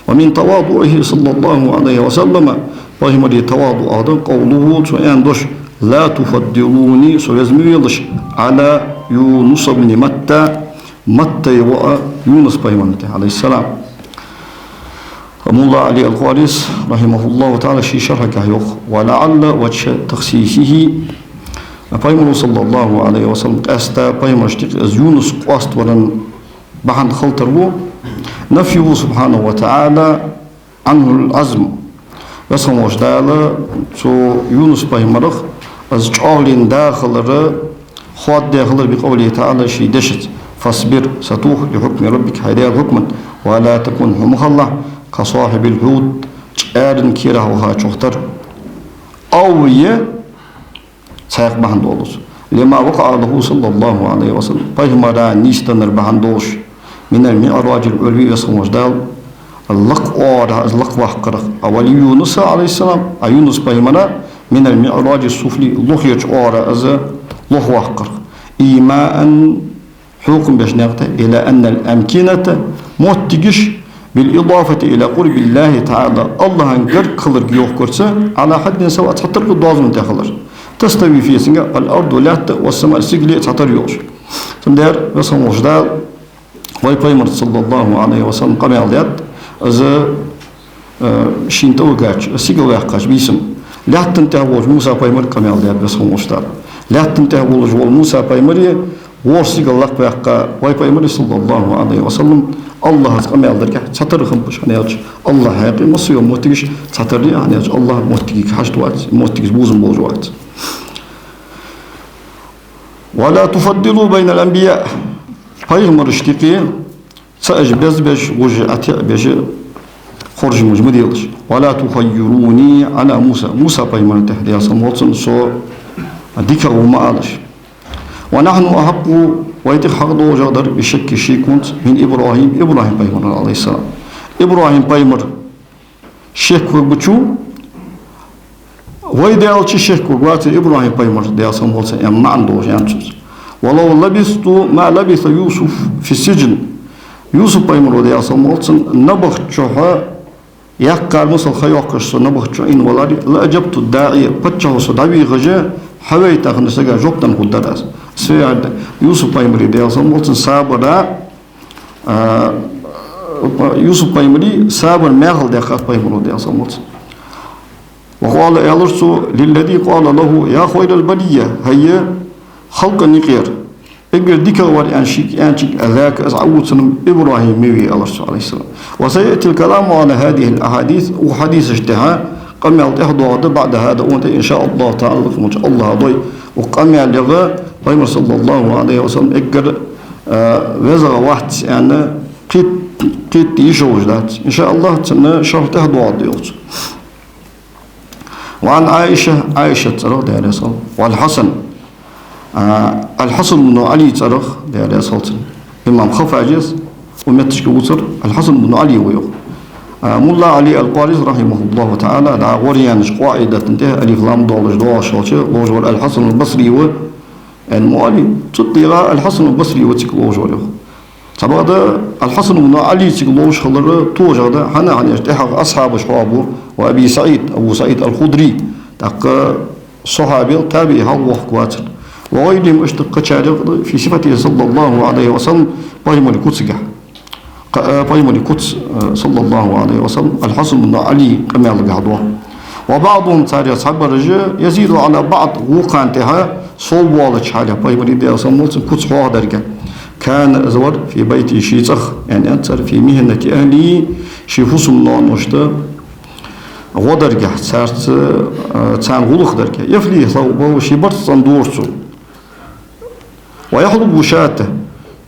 ومن تواضعه صلى الله عليه وسلم, пайхамара таваду а да, قوله, цо аьнна дош: لا تفضلوني, со веза ма велаш, على يونس بن متى, Маттай воӀа Юнус пайхамара тӀа, عليه السلام. Мулла Ӏали ал-Къарис, رحمه الله تعالى, ший шархьагахьа йоах: ولعل وجه تخصيصه, пайхамара, صلى الله عليه وسلم, къаьстта пайхамарашта юкъе из Юнус къоаставара бахьан хила тара ва, نفيه سبحانه وتعالى عنه العزم. Веза хинна волча Дала цу Юнус пайхамарах из чӀоагӀлен да хилар хоададеш хилар بقوله تعالى, ший дешаца: «فاصبر», сатоха, «لحكم ربك», хьай Даьла хьукманна, «ولا تكن», хьо ма хилалахь, «كصاحب الحوت», чкъаьран кийрахь вахачох тара. أو е цхьаькха бахьан долаш. «لما وقع له صلى الله عليه وسلم», пайхамара нийсденнар бахьан долаш, «من المعراج العلوي», Веза хинна волча Дала лакха оагӀорахьа из лакхваккхарах, «وليونس عليه السلام», а Юнус пайхамара, «من المعراج السفلي», лохерча оагӀорахьа из лохваккхарах. «إيماءً», хьокхам беш наькъа тӀа, «إلى أن الأمكنة», моттигаш, «بالإضافة إلى قرب الله تعالى», АллахӀа гарга хиларга йохкарца, «على حد سواء», цхьатарра доазон тӀа хилар. «تستوي» фесинга «الأرض», лаьтта, «والسماء», сигале цхьатарра йолаш. Цудухьа Веза хинна волча Дала вай пайхамарца, صلى الله عليه وسلم, къамаьл даьд, из, э, шийна тӀавигач, сигала ваьккхача бийсан. Лаьтта тӀа волча Муса пайхамарга къамаьл даьд Веза хинна волча Дала. Лаьтта тӀа волаш вола Муса пайхамаре, ворхӀ сигала лакхваьккха вай пайхамаре, صلى الله عليه وسلم, АллахӀаца къамаьл даргахьа цхьатарра хиннаб уж, хӀана аьлча АллахӀа хьакъехьа массайолча моттигаш цхьатарра я, хӀана аьлча АллахӀ моттигага хьашт вац, моттигашца бувзам болаш вац. «ولا تفضلوا بين الأنبياء». Пайхамарашта юкъе цаӀаш безбеш, гӀуж ӀотеӀабеш, хоржамаш ма делаш. «ولا تخيروني على موسى». Муса пайхамара тӀа, Даьла салам хилда цунна, со дикагӀа ва ма алалаш. «ونحن أحق», вай тӀех хьакъ долаш дар, «بالشك», шеконца, «من إبراهيم», ИбрахӀим пайхамарал, عليه السلام. ИбрахӀим пайхамар шекваргвача, вай Даьлача шекваргвацар ИбрахӀим пайхамар, Даьла салам хилда цунна, аьнна маӀан долаш аьннад цо. «ولو لبثت ما لبث يوسف في السجن». Юсуп пайхамара, Даьла салам хилда цунна, набахта чухь яьккхар масала ха йоаккхаш со набахта чу Ӏийна валаре, «لأجبت الداعي», паччахьо со дӀавийхача, хьавайта хиннача сага жоп денна хургдар аз. Сеяхьарда Юсуп пайхамара, Даьла салам хилда цунна, сабара, а, Юсуп пайхамара сабар мехала даьккхад пайхамаро, Даьла салам хилда цунна. «وقال», аьлар цо, «للذي قال له يا خير البرية», хӀай, халкъа юкъера эггара дикагӀа вар аьнна шийга аьнначунга: «أذاك», из Ӏовувцар-м ИбрахӀим ма вий, аьлар цо, عليه السلام. «وسيأتي الكلام على هذه الأحاديث», укх хьадисашта тӀехьа къамаьл тӀехьадоагӀаргда, «بعد هذا», онда, «إن شاء الله تعالى», Веза хинна волча АллахӀа дой. Укх къамаьлах пайхамар, صلى الله عليه وسلم, эггара, а, везагӀа вац аьнна кхет-, кхетаде йиш йолаш дац. «إن شاء الله», цунна шархӀ тӀехьадоагӀаргда, йоах цо. «وعن عائشة», Ӏайшат цӀерах, Даьла раьза хилва, «والحسن», а, Аль-Хьасан ибн Ӏали цӀерах, Даьла раьза хилва цунна. Имам Хаффажа, укх метташка вувцар Аль-Хьасан ибн Ӏали ва, йоах. А, Мулла Ӏали аль-Къари, رحمه الله تعالى, дӀа гӀоръяьннача къаӀидата тӀа алиф-лам долаш доагӀаш хилча, ловш вар Аль-Хьасан аль-Басри ва, аьнна ма аьлий, цу тӀера Аль-Хьасан аль-Басри ва цига ловш вар, йоах. Цхьабакъда Аль-Хьасан ибн Ӏали цига ловш хилар тохаш да, хӀана, хӀана аьлча тӀехьагӀа асхьабаш хьоахабу, ва Аби СаӀид, Абу СаӀид аль-Худри, тӀаккха сахьабел, табиӀий хьалха воккха вацар. «وغيرهم», иштта кхычарех, «في صفته صلى الله عليه وسلم», пайхамара куцагахьа. Кхы, э, пайхамара куц, э, صلى الله عليه وسلم, Аль-Хьасан ибн Ӏали къамаьлагахьа доагӀа. «وبعضهم», царех цхьабараш, «يزيد على بعض», вокхарна тӀехьа сов боалача хьале, пайхамара, Даьла салам хилда цунна, куц хьоахадарга. «كان», из вар, «في بيته», ший цӀагӀа, аьнна, аьннад цар, «في مهنة أهله», ший фусам-ноаношта гӀо даргахьа, царца, э, царна гӀулакх даргахьа. «يفلي ثوبه», ший барзкъа цӀендора цо. «ويحلب شاته»,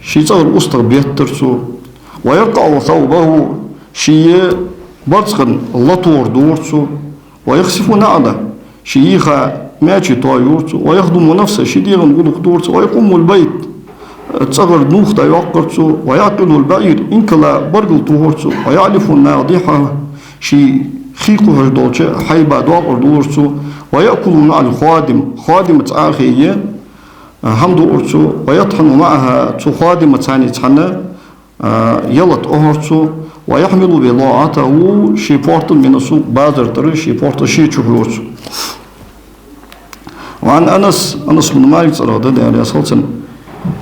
ший цӀагӀара устагӀа беттора цо. «ويقطع ثوبه», ший барзкъан латора дора цо. «ويخسف نعله», ший йиха маьчий тоайора цо. «ويخدم نفسه», ший дегӀан гӀулакх дора цо. «ويقم البيت», цӀагӀара нувхаш дӀайоаккхар цо. «ويعقل البعير», инкала баргал тохар цо. «ويعلف ناضحه», ший хий кхухьаш долча хьайба доакъар дора цо. «ويأكل مع الخادم», хадимаца Ӏохайе хӀама дуар цо. «ويطحن معها», цу хадимаца цхьана, а, ялат Ӏохор цо. «ويحمل بضاعته», ший портал, «من السوق», базар тӀара ший портал ше чухьор цо. «وعن أنس», Анас ибн Малик цӀерах да, Даьла раьза хилва цунна: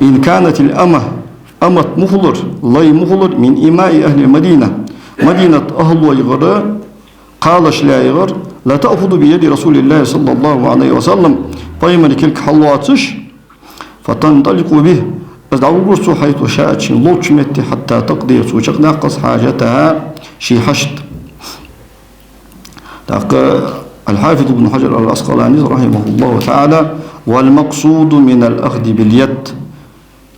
«إن كانت الأمة», амат ма хулар, лай ма хулар, «من إماء أهل المدينة», Мадинат ахӀлойгара, кхалаш лаьйгара, «لتأخذ بيد رسول الله صلى الله عليه وسلم», пайхамара кулг хьаллоацаш, «فتنطلق به», из дӀавугар цо, «حيث شاءت», шийна ловча метте, «حتى تقضي», цо чакхдаккхалца, «حاجتها», ший хьашт. ТӀаккха Аль-Хьафиз ибн Хьаджар аль-Ӏаскъаланийс, رحمه الله تعالى, والمقصود من الأخذ باليد.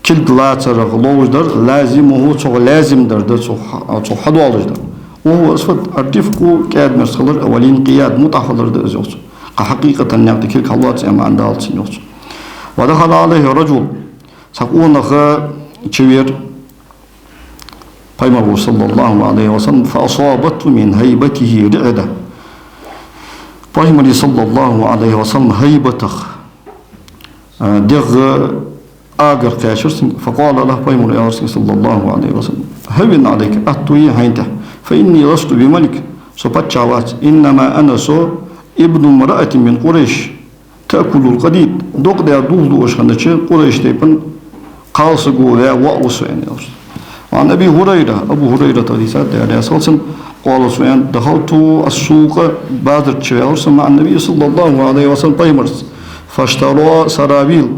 Кулг лацарах ловш дар, لازمه, цох лазим дар да, цох, цох хьадоалаш дар. وهو, из фуд, الرفق, кӀаьда-мерза хилар, والانقياد, мутӀахьа хилар да из, йоах цо. Кхы хьакъикъатан наькъа тӀа кулг хьалоац, амма ан далац, йоах цо. ودخل عليه رجل, цхьа къонах чувера Пайхамар волча, صلى الله عليه وسلم, فأصابته من هيبته رعدة. Пайхамара, صلى الله عليه وسلم, хӀайбатах, а, дегӀа агар кхаьчар цунга. فقال له, Пайхамара аьлар цунга, صلى الله عليه وسلم: هون عليك, атта е хьайна тӀа. فإني لست بملك, со паччахь вац. إنما أنا, со, ابن امرأة من قريش تأكل القديد, докъа даь дулх дуаш хиннача Къурайш тайпан кхалсаго ваь воӀ ва со, аьнна, аьлар цо. وعن أبي هريرة, Абу ХӀурайратах дийцад, Даьла раьза хилва цунна, قال, цо аьннад: دخلت السوق, базар чу ваьлар со, مع النبي صلى الله عليه وسلم, Пайхамарца. فاشترى سراويل,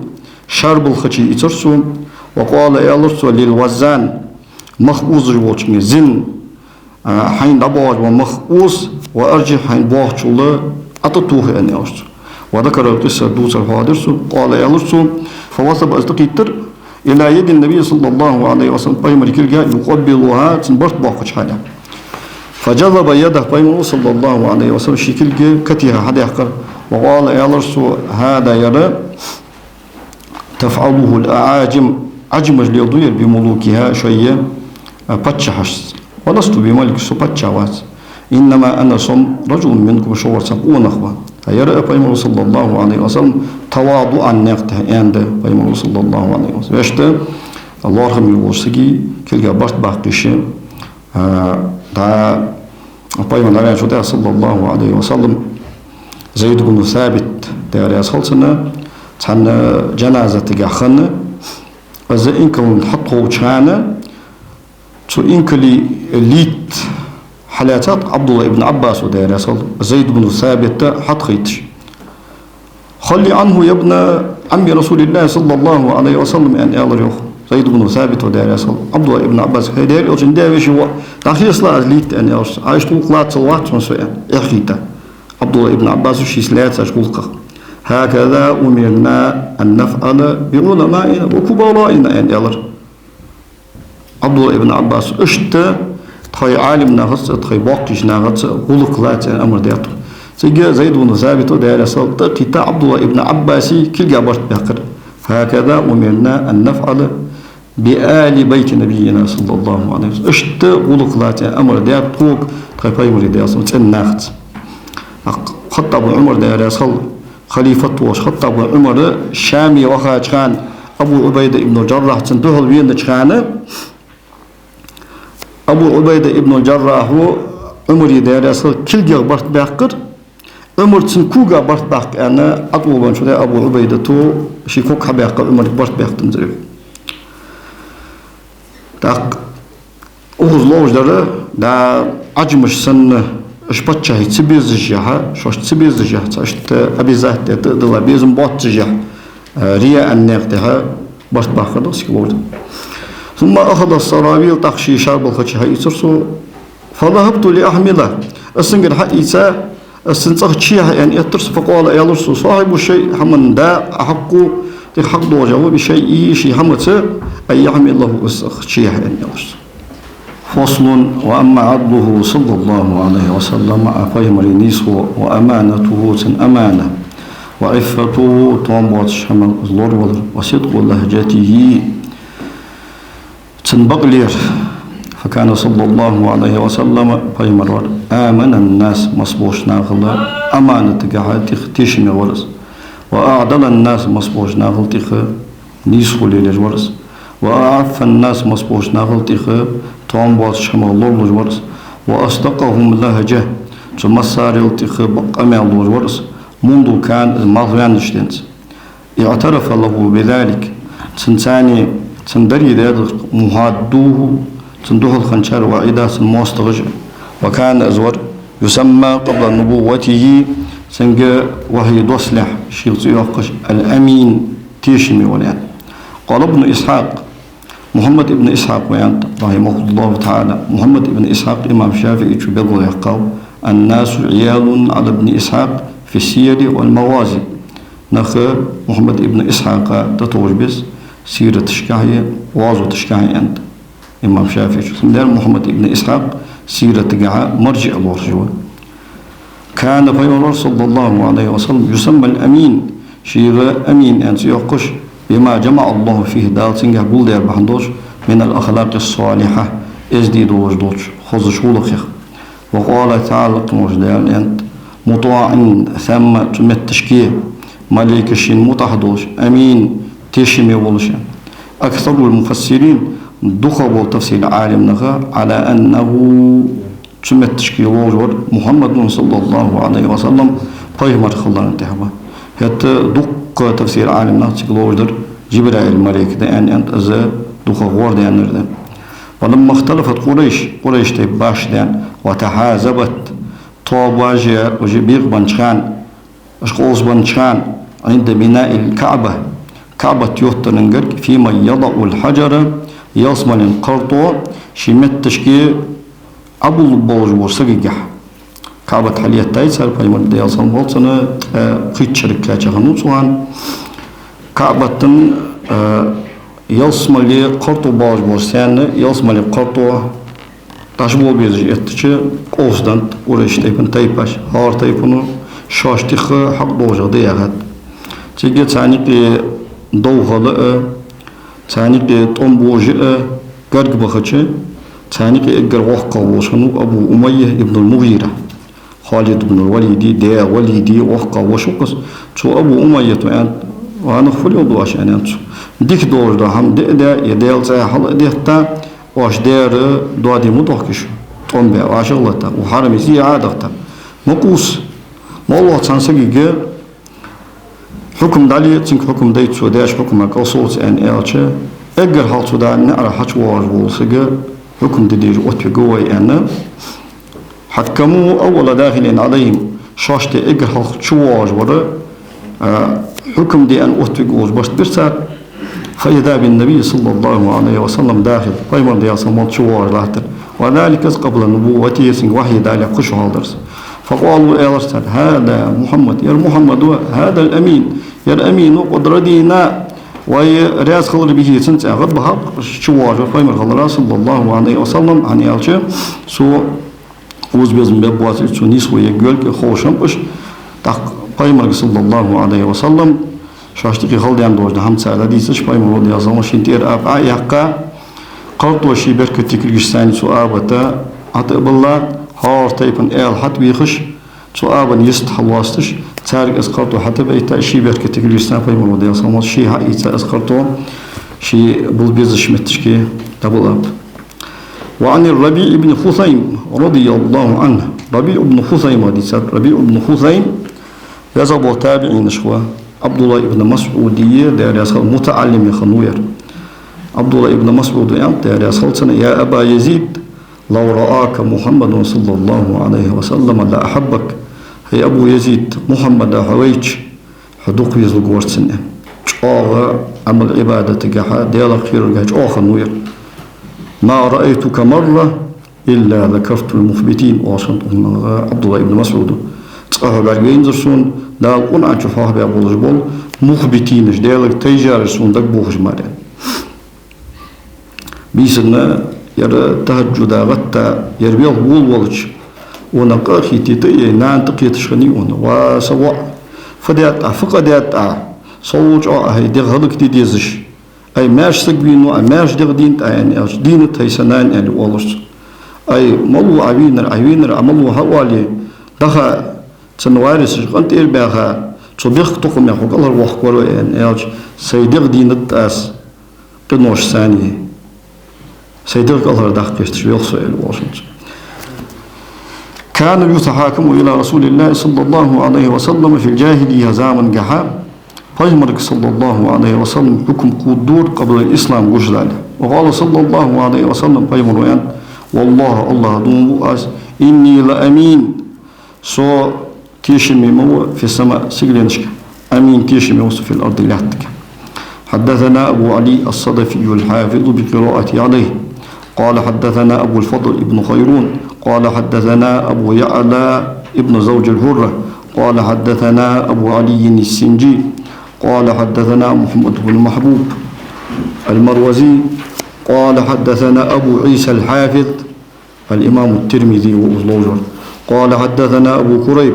шарбалхачи ийцар цо. وقال, аьлар цо, للوزان, мах озаш волчунга: زن, а, хьайна дӀабоагӀаш бола мах оз, وأرجه, хьайна боагӀачул ӀотӀатоха, аьнна, аьлар цо. وذكر القصة, дувцар хьоахадир цо. قال, аьлар цо: فوثب, из тӀакхийттар, إلى يد النبي صلى الله عليه وسلم, Пайхамара кулга, يقبلها, цунна барт боаккхача хьале. فجذب يده, Пайхамара, صلى الله عليه وسلم, ший кулг катеха хьадаьккхар. وقال, аьлар цо: هذا, ер تفعله الأعاجم, Ӏажамаш леладу ер بملوكها, шоай, а, паччахьашца. ولست بملك, со паччахь вац. إنما أنا, со رجل منكم, шугара цхьа къонах ва. Ер а Пайхамара, صلى الله عليه وسلم, تواضعا наькъа тӀа аьннад Пайхамара, صلى الله عليه وسلم. Вешта, лоархӀаме волча сага кулга барт баккха йиш я, а, дӀа Пайхамар дӀаваьнначул тӀехьагӀа, صلى الله عليه وسلم, Зайд ибн Сабит, Даьла раьза хилва цунна, цхьан жаназатагахь хинна, из инкала хьатӀаховча хана, цу инкала лийтта хьалаьцад Ӏабдуллахь ибн Ӏаббаса, Даьла раьза хилва, Зайд ибн Сабита хьатӀахайташ. خل عني يا ابن عم رسول الله صلى الله عليه وسلم, аьнна, аьлар, йоах, Зайд ибн Сабита, Даьла раьза хилва, Ӏабдуллахь ибн Ӏаббасага: хӀай Даьла Элчан даь-веший воӀ, дӀахеца ла аз лийтта, аьнна, аьлар цо. Ӏа иштта гӀулакх лаца ца лоац хьона со, аьнна, эхь хийтта. Ӏабдуллахь ибн Ӏаббаса шийца лаьцача гӀулакхах: هكذا أمرنا أن نفعل بعلمائنا وكبرائنا, аьнна, аьлар. Ӏабдуллахь ибн Ӏаббаса: иштта тхоай Ӏалимнахаца, тхоай боккхийча нахаца гӀулакх лаца, аьнна, амар даьд тхона. Цига Зайд ибн Сабита, Даьла раьза хилва, тӀакхийтта Ӏабдуллахь ибн Ӏаббаса кулга барт баьккхар. هكذا أمرنا أن نفعل بآل بيت نبينا صلى الله عليه وسلم. Иштта гӀулакх лаца, аьнна, амар даьд тхога тхоай Пайхамара, Даьла салам хилда цунна, нахаца. ТӀаккха Хаттаба Ӏумар, Даьла раьза хилва, халифат волча Хаттаба Ӏумар Шаме вахача хана, Абу Ӏубайда ибн Джаррахь цунна духьал венача хана, Абу Ӏубайда ибн Джаррахьа Ӏумара, Даьла раьза хилва, кулгех барт баьккхар, Ӏумар цун кога барт баккха, аьнна, ӀотӀаволавенначул тӀехьагӀа Абу Ӏубайдата ший ког хьабаьккха, Ӏумарга барт баьккха тӀанзар. ТӀаккха укхаза ловш дар, да, Ӏажамаш санна, уж паччахьий ца безашехь, шоашта ца безашехь, цхьа иштта обязательно тӀа а дилла, безам боаццашехь, э, рияъан наькъа тӀа барт баккхар да цига ловш дар. ثم أخذ السراويل, тӀаккха ший шарбалхачи хьаийцар цо. فذهبت لأحمله, аз цунгара хьаийца, аз цун цӀагӀа чухьа аьнна эттар цо. فقال, аьлар цо: صاحب الشيء, хӀаман да, أحق, тӀех хьакъ долаш ва, بالشيء, ший хӀамаца, أن يحمله, из цӀагӀа чухьа аьнна, аьлар цо. فصل. وأما عدله صلى الله عليه وسلم, Пайхамара нийсхо, وأمانته, цун аманат, وعفته, товш боацача хӀамах лоравалар, وصدق لهجته, цун бакълер. فكان صلى الله عليه وسلم, Пайхамар вар, آمن الناس, массаболча нахал аманатагахьа тӀех тешаме вар из. وأعدل الناس, массаболча нахал тӀех нийсхо лелаеш вар из. وأعف الناس, массаболча нахал тӀех товш боацача хӀамах лоралуш вар из. وأصدقهم لهجة, цу массарел тӀех бакъ къамаьл луш вар из. منذ كان, из малхваьннача денз. اعترف له بذلك, цунца, цун дарий даьд محادوه, цунна духьалхиннар, وعداه, цун моастагӀаша. وكان, из вар, يسمى قبل نبوته, цунга вахьи доссалехь шийх цӀи йоаккхаш, الأمين, тешаме вар, аьнна. قال ابن إسحاق, Мухьаммад ибн Исхьакъа аьннад, رحمه الله تعالى, Мухьаммад ибн Исхьакъ имам ШафиӀийчо белгалваьккхав: الناس عيال على ابن إسحاق في السير والمغازي. Нах Мухьаммад ибн Исхьакъа тӀатохаш беза сираташкахьеи гӀазоташкахьеи аьннад имам ШафиӀийс. Цудухьа Мухьаммад ибн Исхьакъ сиратагахьа маржиӀ лоархӀаш ва. كان, пайхамар вар, صلى الله عليه وسلم, يسمى الأمين, шийга Амин аьнна цӀи йоаккхаш, بما جمع الله فيه, Дала цунгахьа гулдаьр бахьан долаш, من الأخلاق الصالحة, эздий долаш долча хозача гӀулакхех. وقال تعالى, кхымаш Дала аьннад: مطاع ثم, цу метташка, малейкашта мутӀахьа долаш, أمين, тешаме волаш. أكثر المفسرين, дукхагӀбола тафсир Ӏалимнаха, على أنه, цу метташка ловш вар محمد صلى الله عليه وسلم, пайхамар хиларна тӀехьа ва. ХӀаьта дукха тафсир Ӏалимнаха цига ловш дар Жибраил малейк да аьнна, аьннад, из дукха гӀор даьннар да. ولما اختلفت قريش, Къурайш тайпа башха даьнна, وتحازبت, тоабаш уже бекъабеннача хана, уж къовсабеннача хана, عند بناء الكعبة, КаӀбат йоттанна гарга, في من يضع الحجر, ялсмален кхартӀо ший метташка Ӏобуллаш болаш волча сагагахьа. КаӀбат хьалъеттаяц цар, пайхамар, Даьла салам хилда цунна, ткъаь пхийтта шерага кхаьча хиннав цу хана. КаӀбата, э, ялсмале кхартӀо болаш болча саьнна, ялсмале кхартӀо дӀачубола безаш эттача, къовсаденнад Къурайш тайпан тайпаш, хӀара тайпано шоашта тӀехьа хьакъ долаш да яхад. Цига царна юкъе дов хила а, царна юкъе тӀом божа а гарга бахача, царна юкъе эггара воккхагӀа волаш хиннав Абу Умайя ибн ал-МугӀира. Халид ибн ал-Валида даь, Валида воккхагӀа воша ва-кх из. Цу Абу Умайята аьннад: «Ва нах, фу леладу оаш?» — аьннад цо. «Дика долаш дола хӀама диъ а даь, е Даьла цӀи хьал а детта, оаш дер доаде ма дохкаш, тӀом баь, вӀашагӀлетта, укх хьараме зий Ӏодахийта. Ма къувса, моллагӀа цхьан сагага хьукам дӀале, цунга хьукам дайта цо даьча хьукама кӀалсовца», — аьнна аьлча, эггара хьалха цу даьна наӀара хьачувоагӀаш вола саг хьукам де дезаш оттавергва вай, аьнна. حكموه أول داخل عليهم, шоашта эггара хьалха чувоагӀаш вар, а, хьукам де аьнна оттавергволаш барт бир цар. فإذا بالنبي صلى الله عليه وسلم داخل, пайхамар, Даьла салам хилда цунна, чувоагӀаш латтар. وذلك قبل نبوته, цунга вахьи далехьа кхы шу хьалха дар из. فقالوا, аьлар цар: «هذا محمد, ер Мухьаммад ва, هذا الأمين, ер Амин ва, قد رضينا, вай раьза хилар, به, цун цӀагӀа». Бахьа чувоагӀаш вар пайхамар хилара, صلى الله عليه وسلم, хӀана аьлча цо укхаза безам бергбоацилга, цо нийсхо ергйолга ховш хиннаб уж. ТӀаккха пайхамарга, صلى الله عليه وسلم, шоашта юкъе хила даьнна долаш дола хӀама цар дӀадийцача, пайхамара, Даьла салам хилда цунна, тӀера апа Ӏояьккха, кхартӀо ший беркате кулгашца цу абата хьатӀабилла, хӀара тайпан аьла хьатӀабехаш, цу абан йист хьалоасташ, царга из кхартӀо хьатӀабайта, ший беркате кулгашца пайхамара, Даьла салам хилда цунна, ший хьаийца из кхартӀо, ший бала безача метташка дӀабилла. وعن الربيع بن خثيم رضي الله عنه. РабиӀ ибн Хусайма дийцад. РабиӀ ибн Хусайм веза бола табиӀинашха ва. Ӏабдуллахь ибн МасӀуда, Даьла раьза хилва, мутаӀаллим хиннав ер. Ӏабдуллахь ибн МасӀуда аьннад, Даьла раьза хилва цунна: «يا أبا يزيد، لو رآك محمد صلى الله عليه وسلم لأحبك». ХӀай Абу Язид, Мухьаммада хьо вайча, хьо дукха везалургвар цунна. ЧӀоагӀа Ӏамал-Ӏибадатагахьа, Даьлах кхераргахьа чӀоагӀа хиннав ер. «ما رأيتك مرة إلا ذكرت المخبتين», — оалаш хиннад Ӏабдуллахь ибн МасӀуда. «Цкъа хьо бӀаргавайнзар сона, Дала Къуръан чу хьоахабаь болаш бола мухбитинаш, Даьлага тайжараш сона дагабохаш мара». Бийсанна ер тахӀаджуда гӀатта, ер велха волавелча, цунна къа а хийтийта, е нана тӀакхеташ хиннай цунна: «Ва са воӀ, фу даьд Ӏа, фу къа даьд Ӏа? Сов чӀоагӀа Ӏа хьай дегӀ хӀалакде дезаш. Ай, маьрша саг вийнав Ӏа, маьрша дегӀ дийнад Ӏа», — аьнна аьлча, «Дийнад, хӀай са нана», — аьнна оалаш цо. «Ай, малав Ӏа вийнар, Ӏа вийнар, Ӏа малав хьа а оале, даха цун варисаш къинтӀера баьха, цу бехктокхамех хьо кӀалхарвоаккхаргвар вай», — аьнна аьлча, «Сай дегӀ дийнад Ӏа аз къиношца, сай дегӀ кӀалхардаккха гӀерташ велха со», — аьнна оалаш хиннад цо. «كانوا يتحاكمون إلى رسول الله صلى الله عليه وسلم في الجاهلية», замангахьа пайхамарга, صلى الله عليه وسلم, хьукам кхувдадора, قبل الإسلام, гуш дале. «وقال صلى الله عليه وسلم», пайхамара аьннад: «والله, АллахӀа дув буъ аз, إني لأمين, со тешаме ма ва, في السماء, сигаленашка, أمين, тешаме ва со, في الأرض, лаьттага». حدثنا أبو علي الصدفي الحافظ بقراءته عليه، قال حدثنا أبو الفضل بن خيرون، قال حدثنا أبو يعلى بن زوج الحرة، قال حدثنا أبو علي السنجي، قال حدثنا محمد بن محبوب المروزي، قال حدثنا أبو عيسى الحافظ، الإمام الترمذي وأزلوجر، قال حدثنا أبو كريب،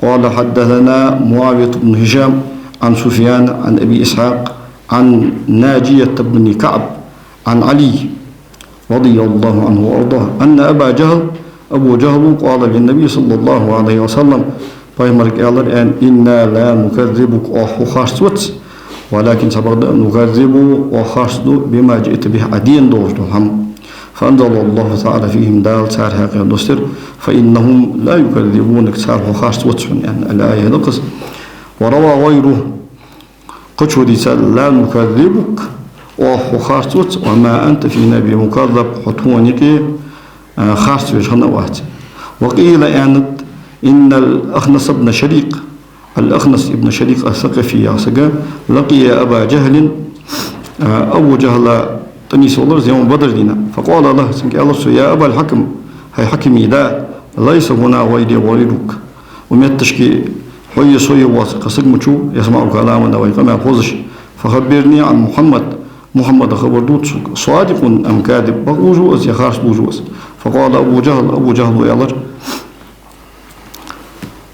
قال حدثنا معاوية بن هشام عن سفيان عن أبي إسحاق عن ناجية بن كعب عن علي رضي الله عنه وأرضاه أن أبا جهل، Абу Джахьла, قال للنبي صلى الله عليه وسلم, пайхамарга аьлар, аьнна: إنا لا نكذبك, оаха хьо харцвац, ولكن, цхьабакъда, نكذب, оаха харцду, بما جئت به, Ӏа денна долаш дола хӀама. فأنزل الله تعالى فيهم, Дала цар хьакъехьа доссадир: فإنهم لا يكذبونك, цар хьо харцвац хьона, аьнна, الآية да-кх из. وروى غيره, кхычо дийцад: لا نكذبك, оаха хьо харцвац, وما أنت فينا بمكذب, хьо тхона юкъе, а, харцвеш хинна а вац. وقيل, аьннад, إن الأخنس بن شريق, Ал-Ахнас ибн Шарикъ ас-Сакъафи яха саг, لقي أبا جهل, а, Абу Джахьла тӀанийсвелар из йовма Бадр дийнахьа. فقال له, цунга аьлар цо: يا أبا الحكم, хӀай Хьакима да, ليس هنا غيري وغيرك. Укх метташка хьои сои вац кхы саг ма вац, يسمع كلامنا, вай къамаьл хозаш. فخبرني عن محمد, Мухьаммада хабар дувца сога, صادق أم كاذب, бакълувш вий из е харцлувш вий из. فقال أبو جهل, Абу Джахьла аьлар: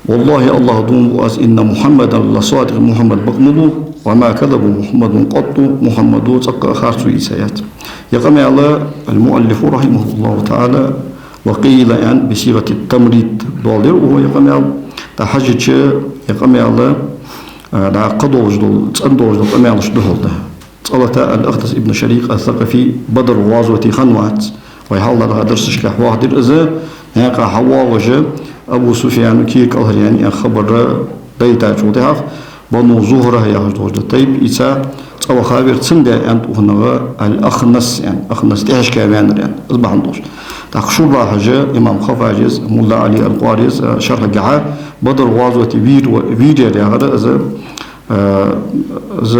والله, АллахӀа дув буъ аз, إن محمدا لصادق, Мухьаммад бакълув, وما كذب محمد قط, Мухьаммада цӀаккха а харцо йийца яц. Ер къамаьл ал-муаллифу, رحمه الله تعالى, وقيل, аьнна, بصيغة التمريض доаладир укхо ер къамаьл. ТӀаккха хьажача, ер къамаьл, а, дӀа кхы долаш дола, цӀена долаш дола къамаьлашта духьал да. ЦӀалата ал-Ахнас ибн Шарикъ ас-Сакъафи Бадр гӀазоте хинна вац. Вай хьалхарча дарсашка хьоахадир из, наькъа хьавоагӀаш, Абу Суфьяна кера кӀалхаръяьннай аьнна хабар дайтачул тӀехьагӀа, Бану Зухра яхаш долаш да тайпа, из цӀаваха вар, цунна даь аьннад укхунах ал-Ахнас аьнна, Ахнас тӀехьашка ваьннар аьнна, из бахьан долаш. ТӀаккха шуррахӀаша, имам Хаффажа из, мулла Ӏали ал-Къари из, шархьагахьа, Бадр гӀазоте вийр-, вийрар яхар из, а, из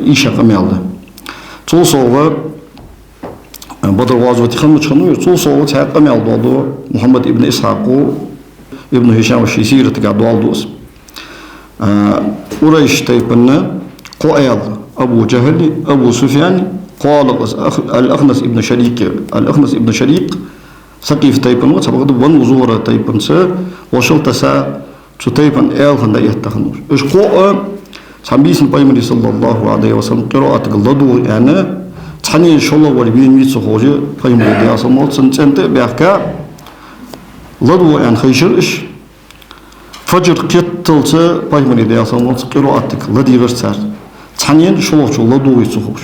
ийша къамаьл да. Цул совгӀа, а, Бадр гӀазоте хиннача хана вар, цул совгӀа цхьа къамаьл доаладу Мухьаммад ибн Исхьакъо, Ибн Хишама ший сиратагахь доаладу из. А, Къурайш тайпан кхо аьла: Абу Джахьли, Абу Суфьяни, кхоалагӀа из Ах-, ал-Ахнас ибн Шарикъи. Ал-Ахнас ибн Шарикъ Сакъиф тайпан ва, цхьабакъда Бану Зухра тайпанца вошал тесса, цу тайпан аьла хинна дӀаэтта хиннавар. Уж кхоъ а цхьан бийсан Пайхамара, صلى الله عليه وسلم, къираатага ладувгӀа аьнна, цхьаннена шоллагӀвар венавий ца ховш, Пайхамара, Даьла салам хилда цунна, цӀен тӀа а баьхка, ладувгӀа аьнна хайшар уж. Фажр кхеталца Пайхамара, Даьла салам хилда цунна, къираатага ладийгӀар цар, цхьаннена шоллагӀчо ладувгӀий ца ховш.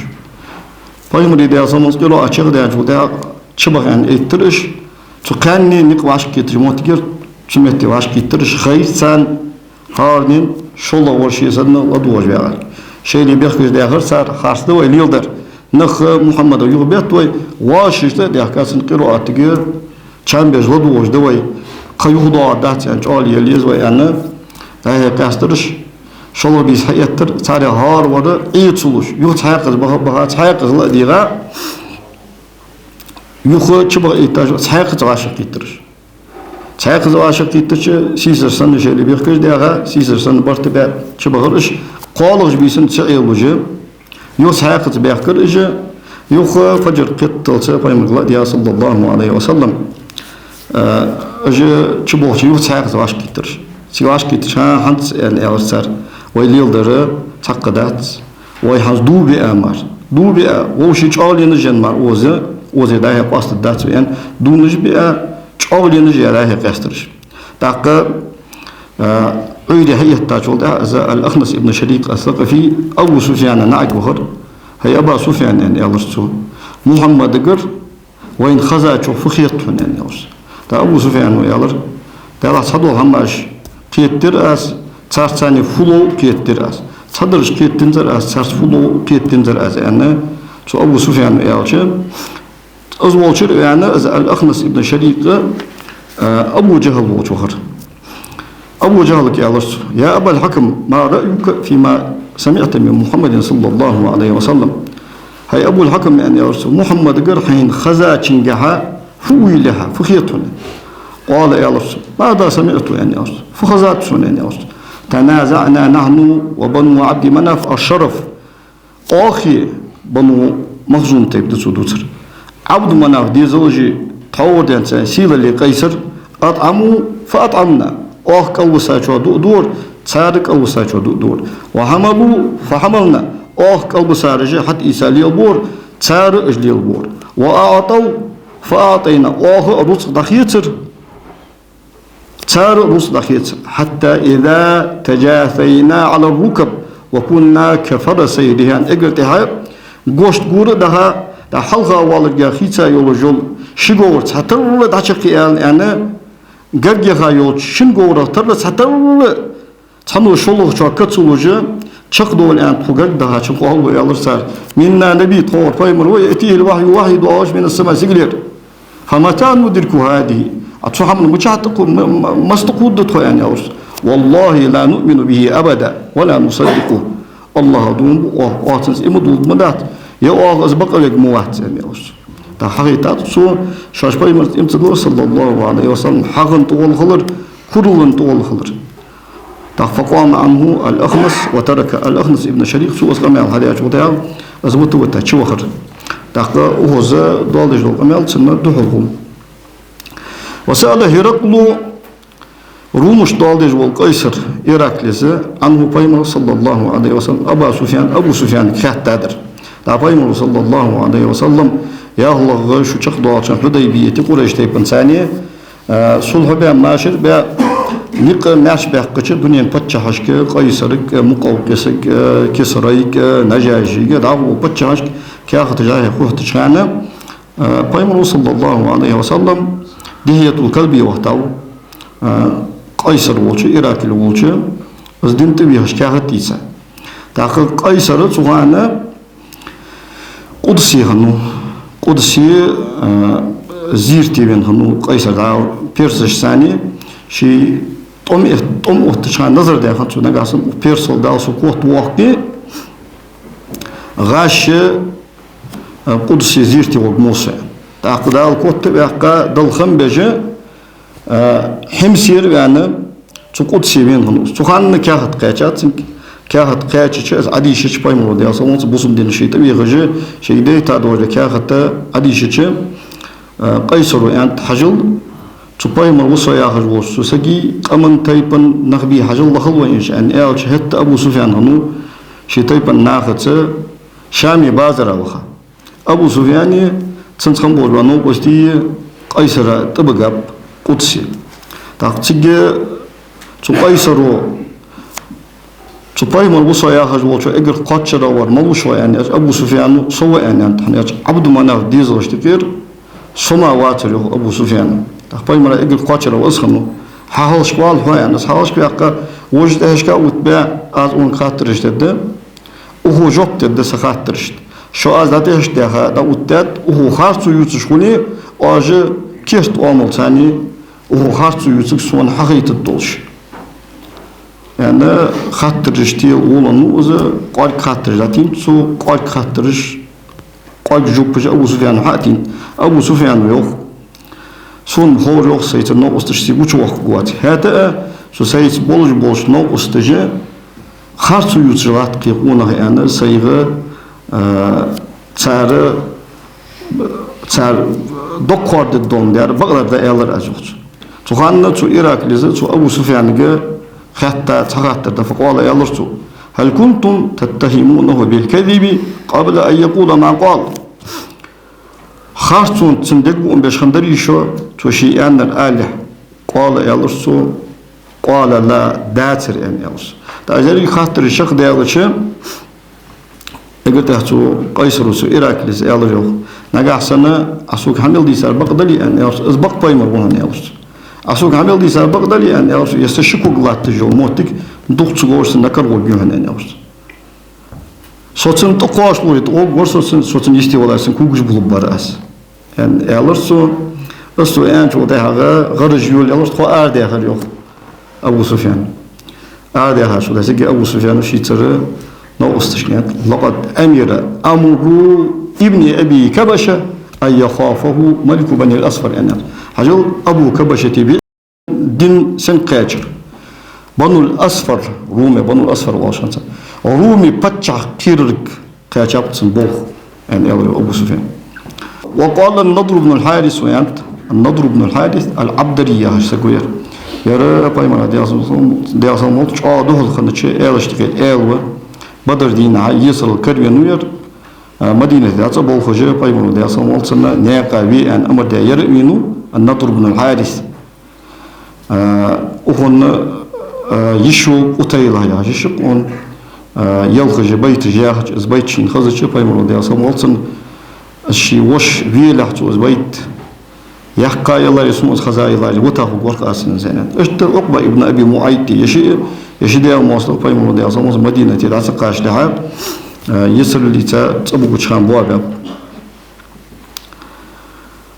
Пайхамара, Даьла салам хилда цунна, къираат чакхдаьнначул тӀехьагӀа чубаха аьнна эттар уж. Цу кхаьнне никъ вӀашагӀкхеташ моттиг яр, цу метте вӀашагӀкхийттар уж, хайра царна, хӀаранена шоллагӀвар ше санна ладувгӀаш вагӀар. Шоайла бехкаш даьхар цар, харц да вай леладер. Нах Мухьаммада юхабетт вай, вӀашагӀкхийттача даьхка цун къираатага чам беш ладувгӀаш да вай, кхы юхадоагӀаргдац аьнна, чӀоагӀа лела еза вай аьнна, дӀа-хьа къаьстар уж. ШоллагӀа бийса хьаэттар, царех хӀаравар Ӏе ца луш, юха цхьаькхаза баха, баха, цхьаькхаза ла а дийгӀа, юха чубаха эттача цхьаькхаза вӀашагӀкхийттар уж. Цхьаькхаза вӀашагӀкхийттача, сийсара санна шоайла бехкаш даьха, сийсара санна барт баь чубахар уж, кхоалагӀча бийсан ца Ӏелуш, юха цхьаькхаза баьхкар уж, юха фажр кхеталца Пайхамарга ла а даь, صلى الله عليه وسلم, а, уж чубохача юха цхьаькхаза вӀашагӀкхийттар уж. Цига вӀашагӀкхийттача, хӀанз аьнна аьлар цар, вай леладер цхьаккха дац. Вай хӀанз дув биа мара. Дув биа, вӀаший чӀоагӀленаш а енна мара оза, оза дӀа-хьа къоастаргдац вай аьнна, дувнаш а биа, чӀоагӀленаш а яь дӀа-хьа къаьстар уж. ТӀаккха, а, Ӏуйре хьаэттачул тӀехьагӀа из ал-Ахнас ибн Шарикъ ас-Сакъафи Абу Суфьяна наӀарга вахар. ХӀай Аба Суфьян, аьнна аьлар цо, Мухьаммадагара вайна хезачох фу хет хьона, аьнна аьлар цо. ТӀаккха Абу Суфьяна аьлар: Даьллахь, цхьадола хӀамаш кхетадир аз, царца цхьана фу лов кхетадир аз. Цхьадараш кхетадинзар аз, царца фу лов кхетадинзар аз, аьнна, цу Абу Суфьяна аьлча, из волчара ваьнна из ал-Ахнас ибн Шарикъ, а, Абу Джахьл волча вахар. Абу Джахьлага аьлар цо: يا أبا الحكم، ما رأيك فيما سمعت من محمد صلى الله عليه وسلم؟ ХӀай Абул-Хьакам, аьнна аьлар цо, Мухьаммадагара хьайна хезачунгахьа фу уйла я хьа, фу хет хьона? قال, аьлар цо: ماذا سمعت, аьнна аьлар цо. Фу хезад сона, аьнна аьлар цо. تنازعنا نحن وبنو عبد مناف الشرف. Оаха, Бану Махзум тайпа да цо дувцар, Ӏабду Манаф дезалаши тхьовра денз царна сийлале къайсар, أطعموا فأطعمنا, оаха кӀалвисачоа дуа дора, цар кӀалвисачоа дуа дора. وحملوا فحملنا, оаха кӀалвисараша хьатӀаийца лелабора, цар уж лелабора. وأعطوا فأعطينا, оаха рузкъа дӀахецар, цар рузкъа дӀахецар. حتى إذا تجاثينا على الركب وكنا كفرسي رهان. Эггара тӀехьа гошт гора а даха, тӀаккха хьалха воалларга хийца йолаш йола ши говр цхьатарра дӀачакхъяьлча аьнна, гаргга яха йолча шин говрах тарра цхьатарра цхьанне шоллагӀчоа каца луш, чакхдовла аьнна тхо гарга дахача, къоалло аьлар цар: منا نبي, тхогара пайхамар ва, يأتيه الوحي, вахьи доагӀаш, من السماء, сигалера. فمتى ندرك هذه؟ А цу хӀаман мичахьа тӀакху-, м-, м-, маца тӀакхувргда тхо, аьнна, аьлар цо. والله لا نؤمن به أبدا ولا نصدقه. АллахӀа дув буъ, оаха цунца иман дулларг ма дац, е оаха из бакъвергма вац, аьнна, аьлар цо. ТӀаккха хьахайтад цо, шоаш пайхамарца иман ца диллар, صلى الله عليه وسلم, хьагӀа тӀагӀолла хилар, курала тӀагӀолла хилар. ТӀаккха فقام عنه الأخنس وتركه. Ал-Ахнас ибн Шарикъ, цо из къамаьл хьадаьчул тӀехьагӀа, из вита-вита чувахар. ТӀаккха укхаза доаладеш дола къамаьл цунна духьал хул. وسأل هرقل, румашта доаладеш вола Къайсар, Ираклис, عنه, пайхамара, صلى الله عليه وسلم, أبا سفيان, Абу Суфьянага хаьттадар. ТӀаккха пайхамара, صلى الله عليه وسلم, ялхлагӀа шу чакхдоалача Хьудайбийяте Къурайш тайпанца цхьана, а, сулхьа баь, машар баь, никъ маьрша баьккхача дунен паччахьашка, Къайсарга, Мукъавкъисага, Кисрайга, Нажашийга, дӀахо паччахьашка каьхаташ хьахьехача хана, а, пайхамара, صلى الله عليه وسلم, Дихьятул-Калби вахийтав, а, Къайсар волча, Иракл волча, из дина тӀавехаш каьхат ийца. ТӀаккха Къайсар цу хана Къудсе хиннав, Къудсе, а, зерате вена хиннав Къайсар, дӀа персашца цхьана, ший тӀом эт-, тӀом оттача хана назар даь хиннад цо, нагахьа санна укх персал Дала со котвоаккхе, гӀаш, а, Къудсе зерате гӀоргва со. ТӀаккха Дала котваьккха, Далла хам беш, а, Хьимсера ваьнна, цу Къудсе вена хиннав из. Цу хана каьхат кхаьчад цунга. Каьхат кхаьчача, из Ӏодийшача, пайхамара, Даьла салам хилда цунна, бусалба дина ше тӀавехаш, шийга дайта дола каьхат Ӏодийшача, а, Къайсара аьннад: хьажал, цу пайхамар ва со яхаш волча цу сага, къаман тайпан нах бий, хьажал, лаха ла вайна уж, аьнна, аьлча, хӀаьта Абу Суфьян хиннав ший тайпан нахаца Шаме базара ваха. Абу Суфьяни, цунца хинна болча новкъостий Къайсара тӀабигаб Къудсе. ТӀаккха цига цу Къайсаро, цу пайхамар ва со яхаш волчо эггара кхоачара вар малув шоана, аьнна, аьлча, Абу Суфьяно со ва, аьнна, аьннад. ХӀана аьлча Ӏабду Манафа дезалашта юкъера со мара вацар, йоах Абу Суфьяно. ТӀаккха пайхамара эггара кхоачара ва из хиннав. Хьахьалхашка вала хьо, аьнна, из хьалхашка ваьккха, вожаш тӀехьашка а оттабаь, аз цунга хаттараш дергда. Укхо жоп дергда са хаттарашта. Шо аз дӀатӀехьашка даьха дӀаоттадаьд, укхо харцо ювцаш хуле, оаш керта оамал царна, укхо харцо ювцарг сона хьахайтаргдолаш, аьнна, хаттараш тела гӀоланнав из, кӀоарга хаттараш дӀатийнад цо, кӀоарга хаттараш, кӀоарга жопаш Абу Суфьяна хьатийнад. Абу Суфьяно йоах: сона ховр, йоах, сайца новкъосташца гучавоаккхаргвоацар. ХӀаьта а со сайца болаш болча новкъосташа харцо ювцаш латт кхы къонахий, аьнна, сайга, а, цар, цар дог кхоардергдолаш дар бакъдар да, аьлар аз, йоах цо. Цу хана цу Ираклис цу Абу Суфьянага хаьтта цхьа хаттар да. فقال, аьлар цо: هل كنتم تتهمونه بالكذب قبل أن يقول ما قال؟ Харцонца цунна дегабуам беш хиннадарий шо, цо ше аьннар алалехь? قال, аьлар цо, قال: لا, дацар, аьнна, аьлар цо. ТӀаккха из еррига хаттараш чакхдаьлча, эггара тӀехьа цу Къайсаро, цу Ираклис аьлар, йоах: нагахьа санна Ӏа сога хӀама мел дийцар бакъ дале, аьнна, аьлар цо, из бакъ пайхамар ва хьона, аьлар цо. Ӏа сога хӀама мел дийцар бакъ дале, аьнна, аьлар цо, е са ши ког латташ йола моттиг дукха ца говш цун дӀакарагӀоргья хьона, аьнна, аьлар цо. Со цунна тӀакхоачалуш тӀагӀоргвар со цунна, со цунна йисте валар, цун когаш булларгбар аз, аьнна, аьлар цо. Из цо аьнначул тӀехьагӀа гӀараш йолаелар, тхо арадаьхар, йоах Абу Суфьян. Арадаьхачул тӀехьагӀа Абу Суфьяно шийцара новкъосташка аьннад: لقد أمر أمر ابن أبي كبشة أن يخافه ملك بني الأصفر, аьннад. Хьажал, Абу Кабашата биъ дин сенга кхаьчар? Банул Асфар, Руми, Банул Асфар оалаш хиннад цар. Руми паччахьа кхерарга кхаьчаб цун болх, аьнна, аьлар Абу Суфьяна. وقال النضر بن الحارث, аьннад, ан-Надр ибн аль-Хьарис аль-Ӏабдари яхаш саг вар. Ер пайхамара, Даьла салам, Даьла салам хилда цунна, чӀоагӀа духьал хиннача аьлашта юкъера аьла ва. Бадр дийнахьа есарал каравенав ер. А, Мадинате дӀа цӀаболхаш, пайхамара, Даьла салам хилда цунна, наькъа ве аьнна амар даь ер а венав, ан-Надр ибн аль-Хьарис. А, укхунна, а, йиша ва Къутайла яхаш йиша укхун, а, ялхаш, байташ яхача, из байт шийна хезача, пайхамара, Даьла салам хилда цунна, из ший воша велахь цо из байт яьккхаяларе, сона из хезаяларе, вита хургва-кх аз цунна, аьннад. Иштта Ӏукъба ибн Аби МуӀайт, ер ши, ер ши Даьла моастагӀа пайхамара, Даьла салам хилда цунна, Мадинате дӀа ца кхачалехьа, а, есаралца цӀабугача хана боабаьб.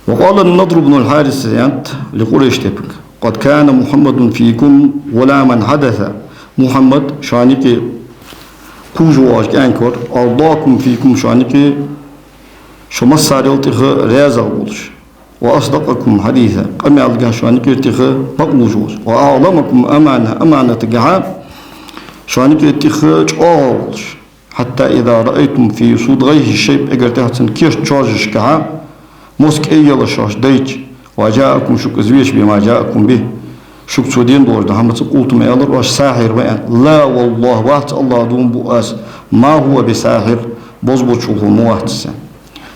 وقال النضر بن الحارث, аьннад, لقريش тайпанга: قد كان محمد فيكم غلاما حدثا. Мухьаммад шоана юкъе кхувш воагӀаш кӀаьнк вар, أرضاكم فيكم, шоана юкъе шо массарел тӀехьа раьза волаш, وأصدقكم حديثا, къамаьлагахьа шоана юкъера тӀехьа бакълувш волаш, وأعظمكم أمانة, аманатагахьа шоана юкъера тӀехьа чӀоагӀа волаш. حتى إذا رأيتم في صدغيه الشيب, эггара тӀехьа цун керта чоржашкахьа мос кӀайъелла шоаш дайча, وجاءكم, шуга из веша, بما جاءكم به, шуга цо дена долаш дола хӀама ца, قلتم, аьлар оаш, ساحر ва, аьнна. لا والله, вац, АллахӀа дув буъ аз, ما هو بساحر, бозбуунча хӀама вац из, аьнна.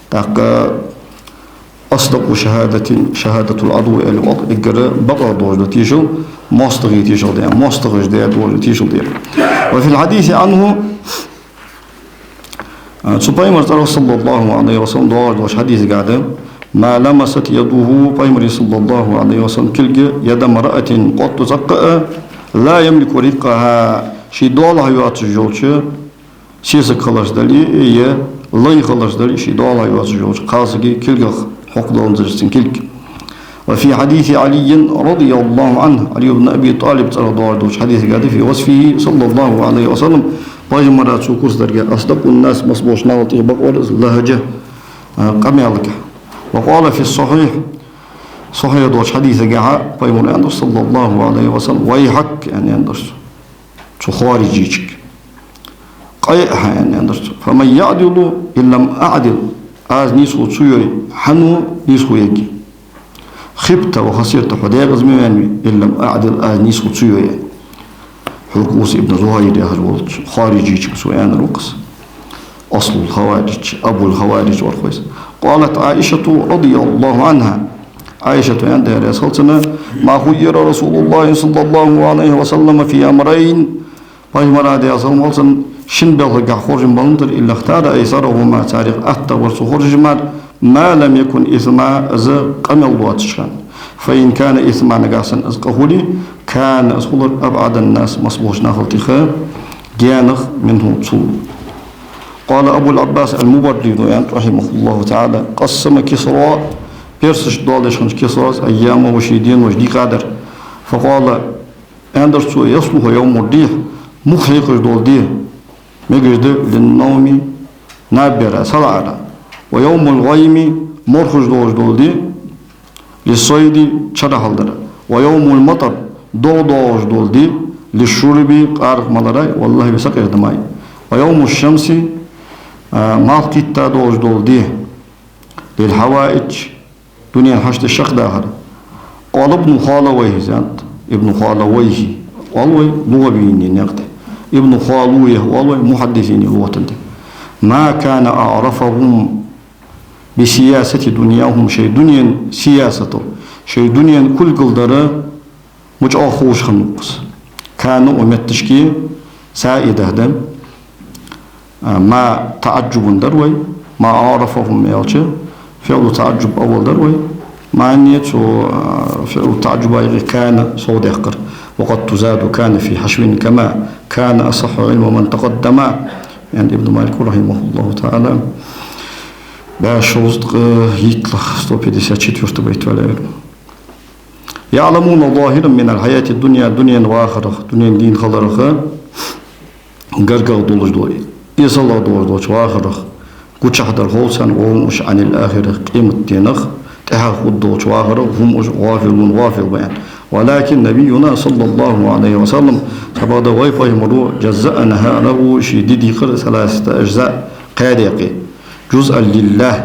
ТӀаккха أصدق شهادة شهادة العدو, аьле оал, эггара бакъахьа долаш дола тешал моастагӀий тешал да, моастагӀаша даь долаш дола тешал да. وفي الحديث عنه, а, цу пайхамара цӀерагӀа, صلى الله عليه وسلم, доагӀаш долча хьадисагахьа да: ما لمست يده, пайхамара, صلى الله عليه وسلم, кулг, يد امرأة قط, цхьаккха а, لا يملك رقها, ший доалахьа йоацаш йолча сесаг хиларца дале, е лай хиларца дале, ший доалахьа йоацаш йолча кхалсага кулгах хьокхадаланзар цун кулг. وفي حديث علي رضي الله عنه, Ӏали ибн Аби ТӀалиба цӀерагӀа доагӀаш долча хьадисагахьа да, في وصفه صلى الله عليه وسلم, пайхамара цо курсдарга, أصدق الناس, массаболча нахал тӀехьа бакъвар из, لهجة, а, къамаьлагахьа. وقال في الصحيح, сахьихь долча хьадисагахьа пайхамара аьннадар, صلى الله عليه وسلم: ويحك, аьнна, аьннадар цо цу хаварижийчунга. Къа я хьа, аьнна, аьннадар цо. فمن يعدل إن لم أعدل, аз нийсхо ца йой, хьан ва нийсхо ергья? خبت وخسرت, хьо декъаза ма ваьннавий, إن لم أعدل, аз нийсхо ца йой, аьнна. Хьуркус ибн Зухайр яхаш волча хаварижийчунга цо аьннар ва-кх из. أصل الخوارج, أبو الخوارج вар-кх из. قالت عائشة رضي الله عنها, Ӏайшата аьннад, Даьла раьза хилва цунна: ما خير رسول الله صلى الله عليه وسلم في أمرين, пайхамара, Даьла салам хилда цунна, шин балхагахьа хоржам баланзар, إلا اختار أيسرهما, царех аттагӀа вар цо хоржаш мара, ما لم يكن إثما, из къа мел доацаш хана. فإن كان إثما, нагахьа санна из къа хуле, كان, из хулар, أبعد الناس, массаболча нахал тӀехьа гаьнах, منه, цул. قال أبو العباس المبرد, аьннад, رحمه الله تعالى: قسم كسرى, персашта доал деш хиннача Кисрас, أيامه, ший денош дийкъадар. فقال, аьннадар цо: يصلح يوم الريح, мух хьекхаш дола ди мегаш да, للنوم, наб бара, салаӀара. ويوم الغيم, морхаш долаш дола ди, للصيد, чара хьалдара. ويوم المطر, догӀа доагӀаш дола ди, للشرب, къаракъ малара, واللهو, сакъердама. ويوم الشمس, а, малх кхийтта доагӀаш дола ди, للحوائج, дунен хьашташ шакхдахар. قال ابن خالويه, аьннад, ابن خالويه, оал вай лугӀавийи наькъа тӀа. Ибн Халуя оал вай мухьаддисий лугӀата тӀа. ما كان أعرفهم بسياسة دنياهم, шоай дунен сиясатал, шоай дунен кулгал дара ма чӀоагӀа ховш хиннав-кх из. كان укх метташка زائدة да. А, ما تعجب дар вай, ما أعرفهم аьлча, فعل تعجب أول дар вай. Маьнне цу, а, فعل تعجب а юкъе كان совдаьккхар. وقد تزاد كان في حشو كما كان أصح علم من تقدم. Аьннад Ибн Малика, رحمه الله تعالى. БӀаь шовзткъа йиттлагӀа, сто пятьдесят четвёртый байт валаьр. يعلمون ظاهرا من الحياة الدنيا, дунен вахарах, дунен дийна хиларах гаргагӀа долаш дола, эсалагӀа долаш долча вахарах гучахьдар хов царна, وهم уж عن الآخرة, къематденах, тӀехьа хургдолча вахарах, هم уж غافلون, гӀафил ба, аьнна. ولكن نبينا صلى الله عليه وسلم, цхьабакъда вай пайхамаро, جزأ نهاره, ший ди дийкъар, ثلاثة أجزاء, кхаь даькъе. جزءا لله,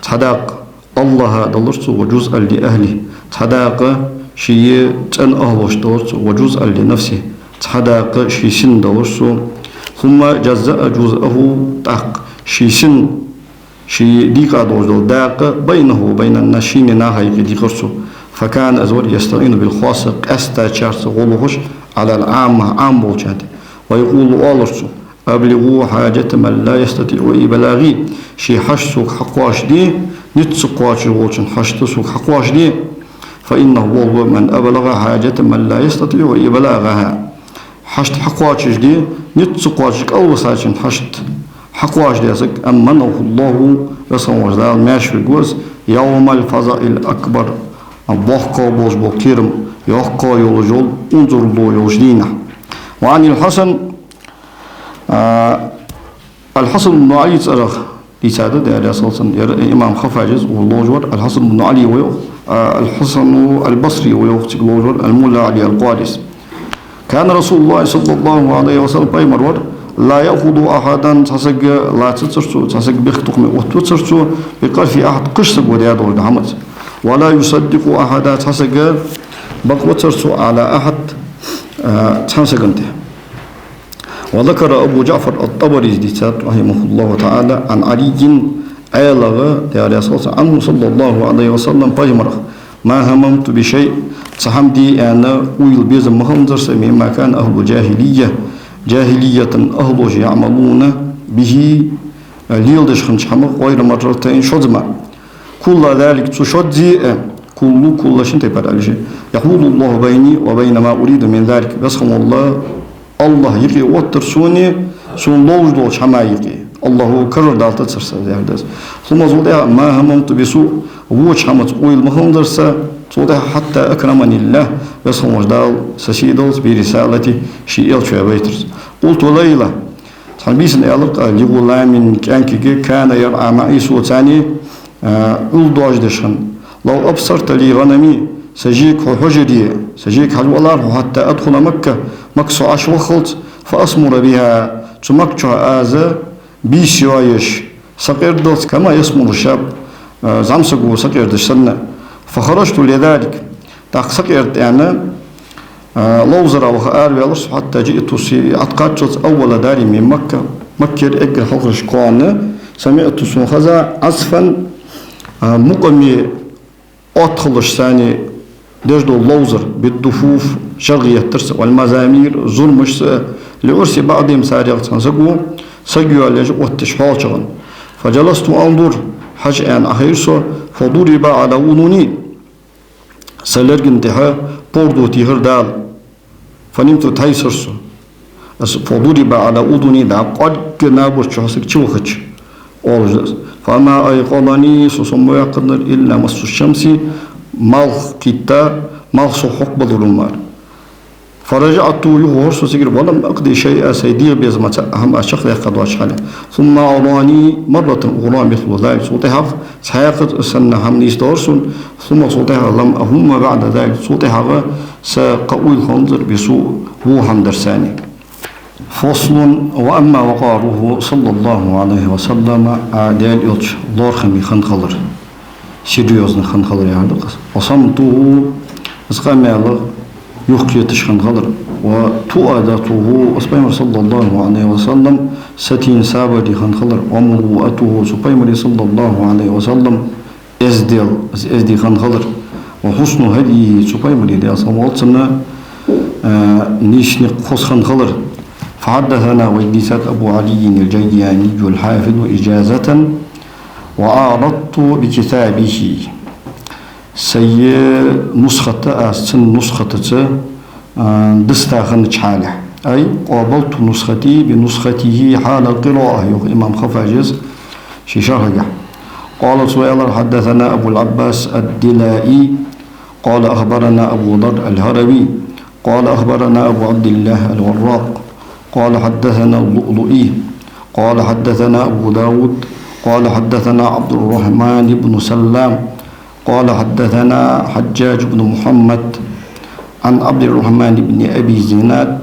цхьа дакъа АллахӀа далар цо, وجزءا لأهله, цхьа дакъа ший цӀен ахӀлошта далар цо, وجزءا لنفسه, цхьа дакъа ший сина далар цо. ثم جزأ جزءه, тӀаккха ший сина, ший дийкъа долаш дола дакъа, بينه وبين الناس, шийна наха юкъе дийкъар цо. فكان, из вар, يستعين بالخاصة, къаьстачарца гӀо лохаш, على العامة, Ӏам болчарна тӀа. ويقول, оалар цо: أبلغوا حاجة من لا يستطيع إبلاغي. Ший хьашт сога хьакхоачаде, низ ца кхоачаш волчун хьашт сога хьакхоачаде. فإنه, валлахӀи, من أبلغ حاجة من لا يستطيع إبلاغها. Хьашт хьакхоачашде, низ ца кхоачаш кӀалвисачун хьашт хьакхоачадаь саг, أمنه الله, Веза хинна волча Дала маьрша вергва из, يوم الفزع الأكبر, боккха болаш бола кхерам йоккха йолаш йола, унзарло йолча дийнахьа. وعن الحسن, а, Аль-Хьасан ибн Ӏалий цӀерах дийцад, Даьла раьза хилва цунна, ер имам Хаффаджас, укхо ловш вар, Аль-Хьасан ибн Ӏалий ва йоах, а, Аль-Хьасану Аль-Басри ва йоах, цига ловш вар, Аль-Мулла Ӏали Аль-Къари. كان رسول الله صلى الله عليه وسلم, пайхамар вар, لا يأخذ أحدا, цхьа саг лацацар цо, цхьа саг бехктокхаме оттавацар цо, بقرف أحد, кхыча саго даь долаш дола хӀамаца. ولا يصدق أحدا, цхьа саг бакъвацар цо, على أحد, а, цхьан сагана тӀа. وذكر أبو جعفر الطبري, из дийцад, رحمه الله تعالى, عن علي, Ӏаьлах, Даьла раьза хилва цунна, عنه صلى الله عليه وسلم, пайхамарах: ما هممت بشيء, цхьа хӀама де аьнна уйла, безам ма хиннадир са, مما كان أهل الجاهلية, джахӀилиятан ахӀлоша, يعملون به, леладеш хиннача хӀамах, غير مرتين, шозза мара. كل ذلك, цу шозза а, كل, كل шин тайпара аьлча, يحول الله بيني وبين ما أريد من ذلك. Веза хинна волча АллахӀ юкъе оттар сона, сона ловш долча хӀаман юкъе. АллахӀа карардалийтацар са, яхар да из. ثم, цул тӀехьа, ما هممت بسوء, воча хӀамаца уйла ма хиннадир са, цул тӀехьа, حتى أكرمني الله, Веза хинна волча Дала са сий деллалца, برسالته, ший элча вайтарца. قلت ليلة, цхьан бийсан аьлар-кх, لغلام, кӀаьнкага, كان يرعى معي, соца цхьана, а, Ӏул доажадеш хинна. لو أبسرت لي غنمي, са жег хьо хьожаре, са жег хьажа валара хьо, حتى أدخل مكة, Макка со Ӏаш ваххалца, فأسمر بها, цу Макка чу аз бийса йоаеш сакъердалца, كما يسمر الشاب, а, зӀамсаго сакъердаш санна. فخرجت لذلك, тӀаккха сакъерда аьнна, а, ловзара ваха араваьлар со, حتى جئت, се Ӏоткхаччалца, أول دار من مكة, Маккара эггара хьалхарча коана, سمعت, сона хеза, عزفا, а, мукъаме оттахалаш санна деш дола ловзар, بالدفوف, чархъяттарца, والمزامير, зурмашца, لعرس بعضهم, царех цхьан саго саг йоалаеш отташ хьоалчагӀа. فجلست أنظر, хьажа аьнна Ӏохайра со, فضرب على أذني, са лергана тӀа пордув тийхар Дала. فنمت, тхьайсар со. Аз, فضرب على أذني, дӀа къоргга набарта чу хьо саг чувахача, оалаш да аз. فما أيقظني, со сомаваьккхадалар, إلا مس الشمس, малх кхийтта, малх сох хьокхабалар мара. فرجعت, юхавахар со цигара, ولم أقض شيئا, сай дегӀа безам цхьа хӀама аз чакхдаьккха доацача хана. ثم أراني مرة أخرى مثل ذلك, цул тӀехьагӀа цхьаькха санна хӀама нийсдалар сона, ثم, цул тӀехьагӀа, لم أهم بعد ذلك, цул тӀехьагӀа са кхы уйла хиннадир بسوء, во хӀама дар санна. فصل. وأما وقاره صلى الله عليه وسلم, а, Даьла Элча лоархӀаме хинна хилар, серьёзно хинна хилар яхар да-кх из. وصمته, из къамаьл юхакхеташ хинна хилар. وطؤدته, из Пайхамар, صلى الله عليه وسلم, сатийна сабаре хинна хилар. ومروءته, цу Пайхамара, صلى الله عليه وسلم, эздел, из эздий хинна хилар. وحسن هديه, цу Пайхамара, Даьла салам хилда цунна, а, нийса никъ хоза хинна хилар. فحدثنا, вайга дийцад, أبو علي الجياني الحافظ إجازة وعارضت بكتابه. Сай нусхата, аз цун нусхатаца, а, диста хиннача хьале. أي قابلت نسختي بنسخته حال القراءة, йоах имам Хаффаджас ший шархагахь. قال, цо аьлар: حدثنا أبو العباس الدلائي، قال أخبرنا أبو ضر الهروي، قال أخبرنا أبو عبد الله الوراق، قال حدثنا اللؤلؤي، قال حدثنا أبو داود، قال حدثنا عبد الرحمن بن سلام، قال حدثنا حجاج بن محمد، عن عبد الرحمن بن أبي زناد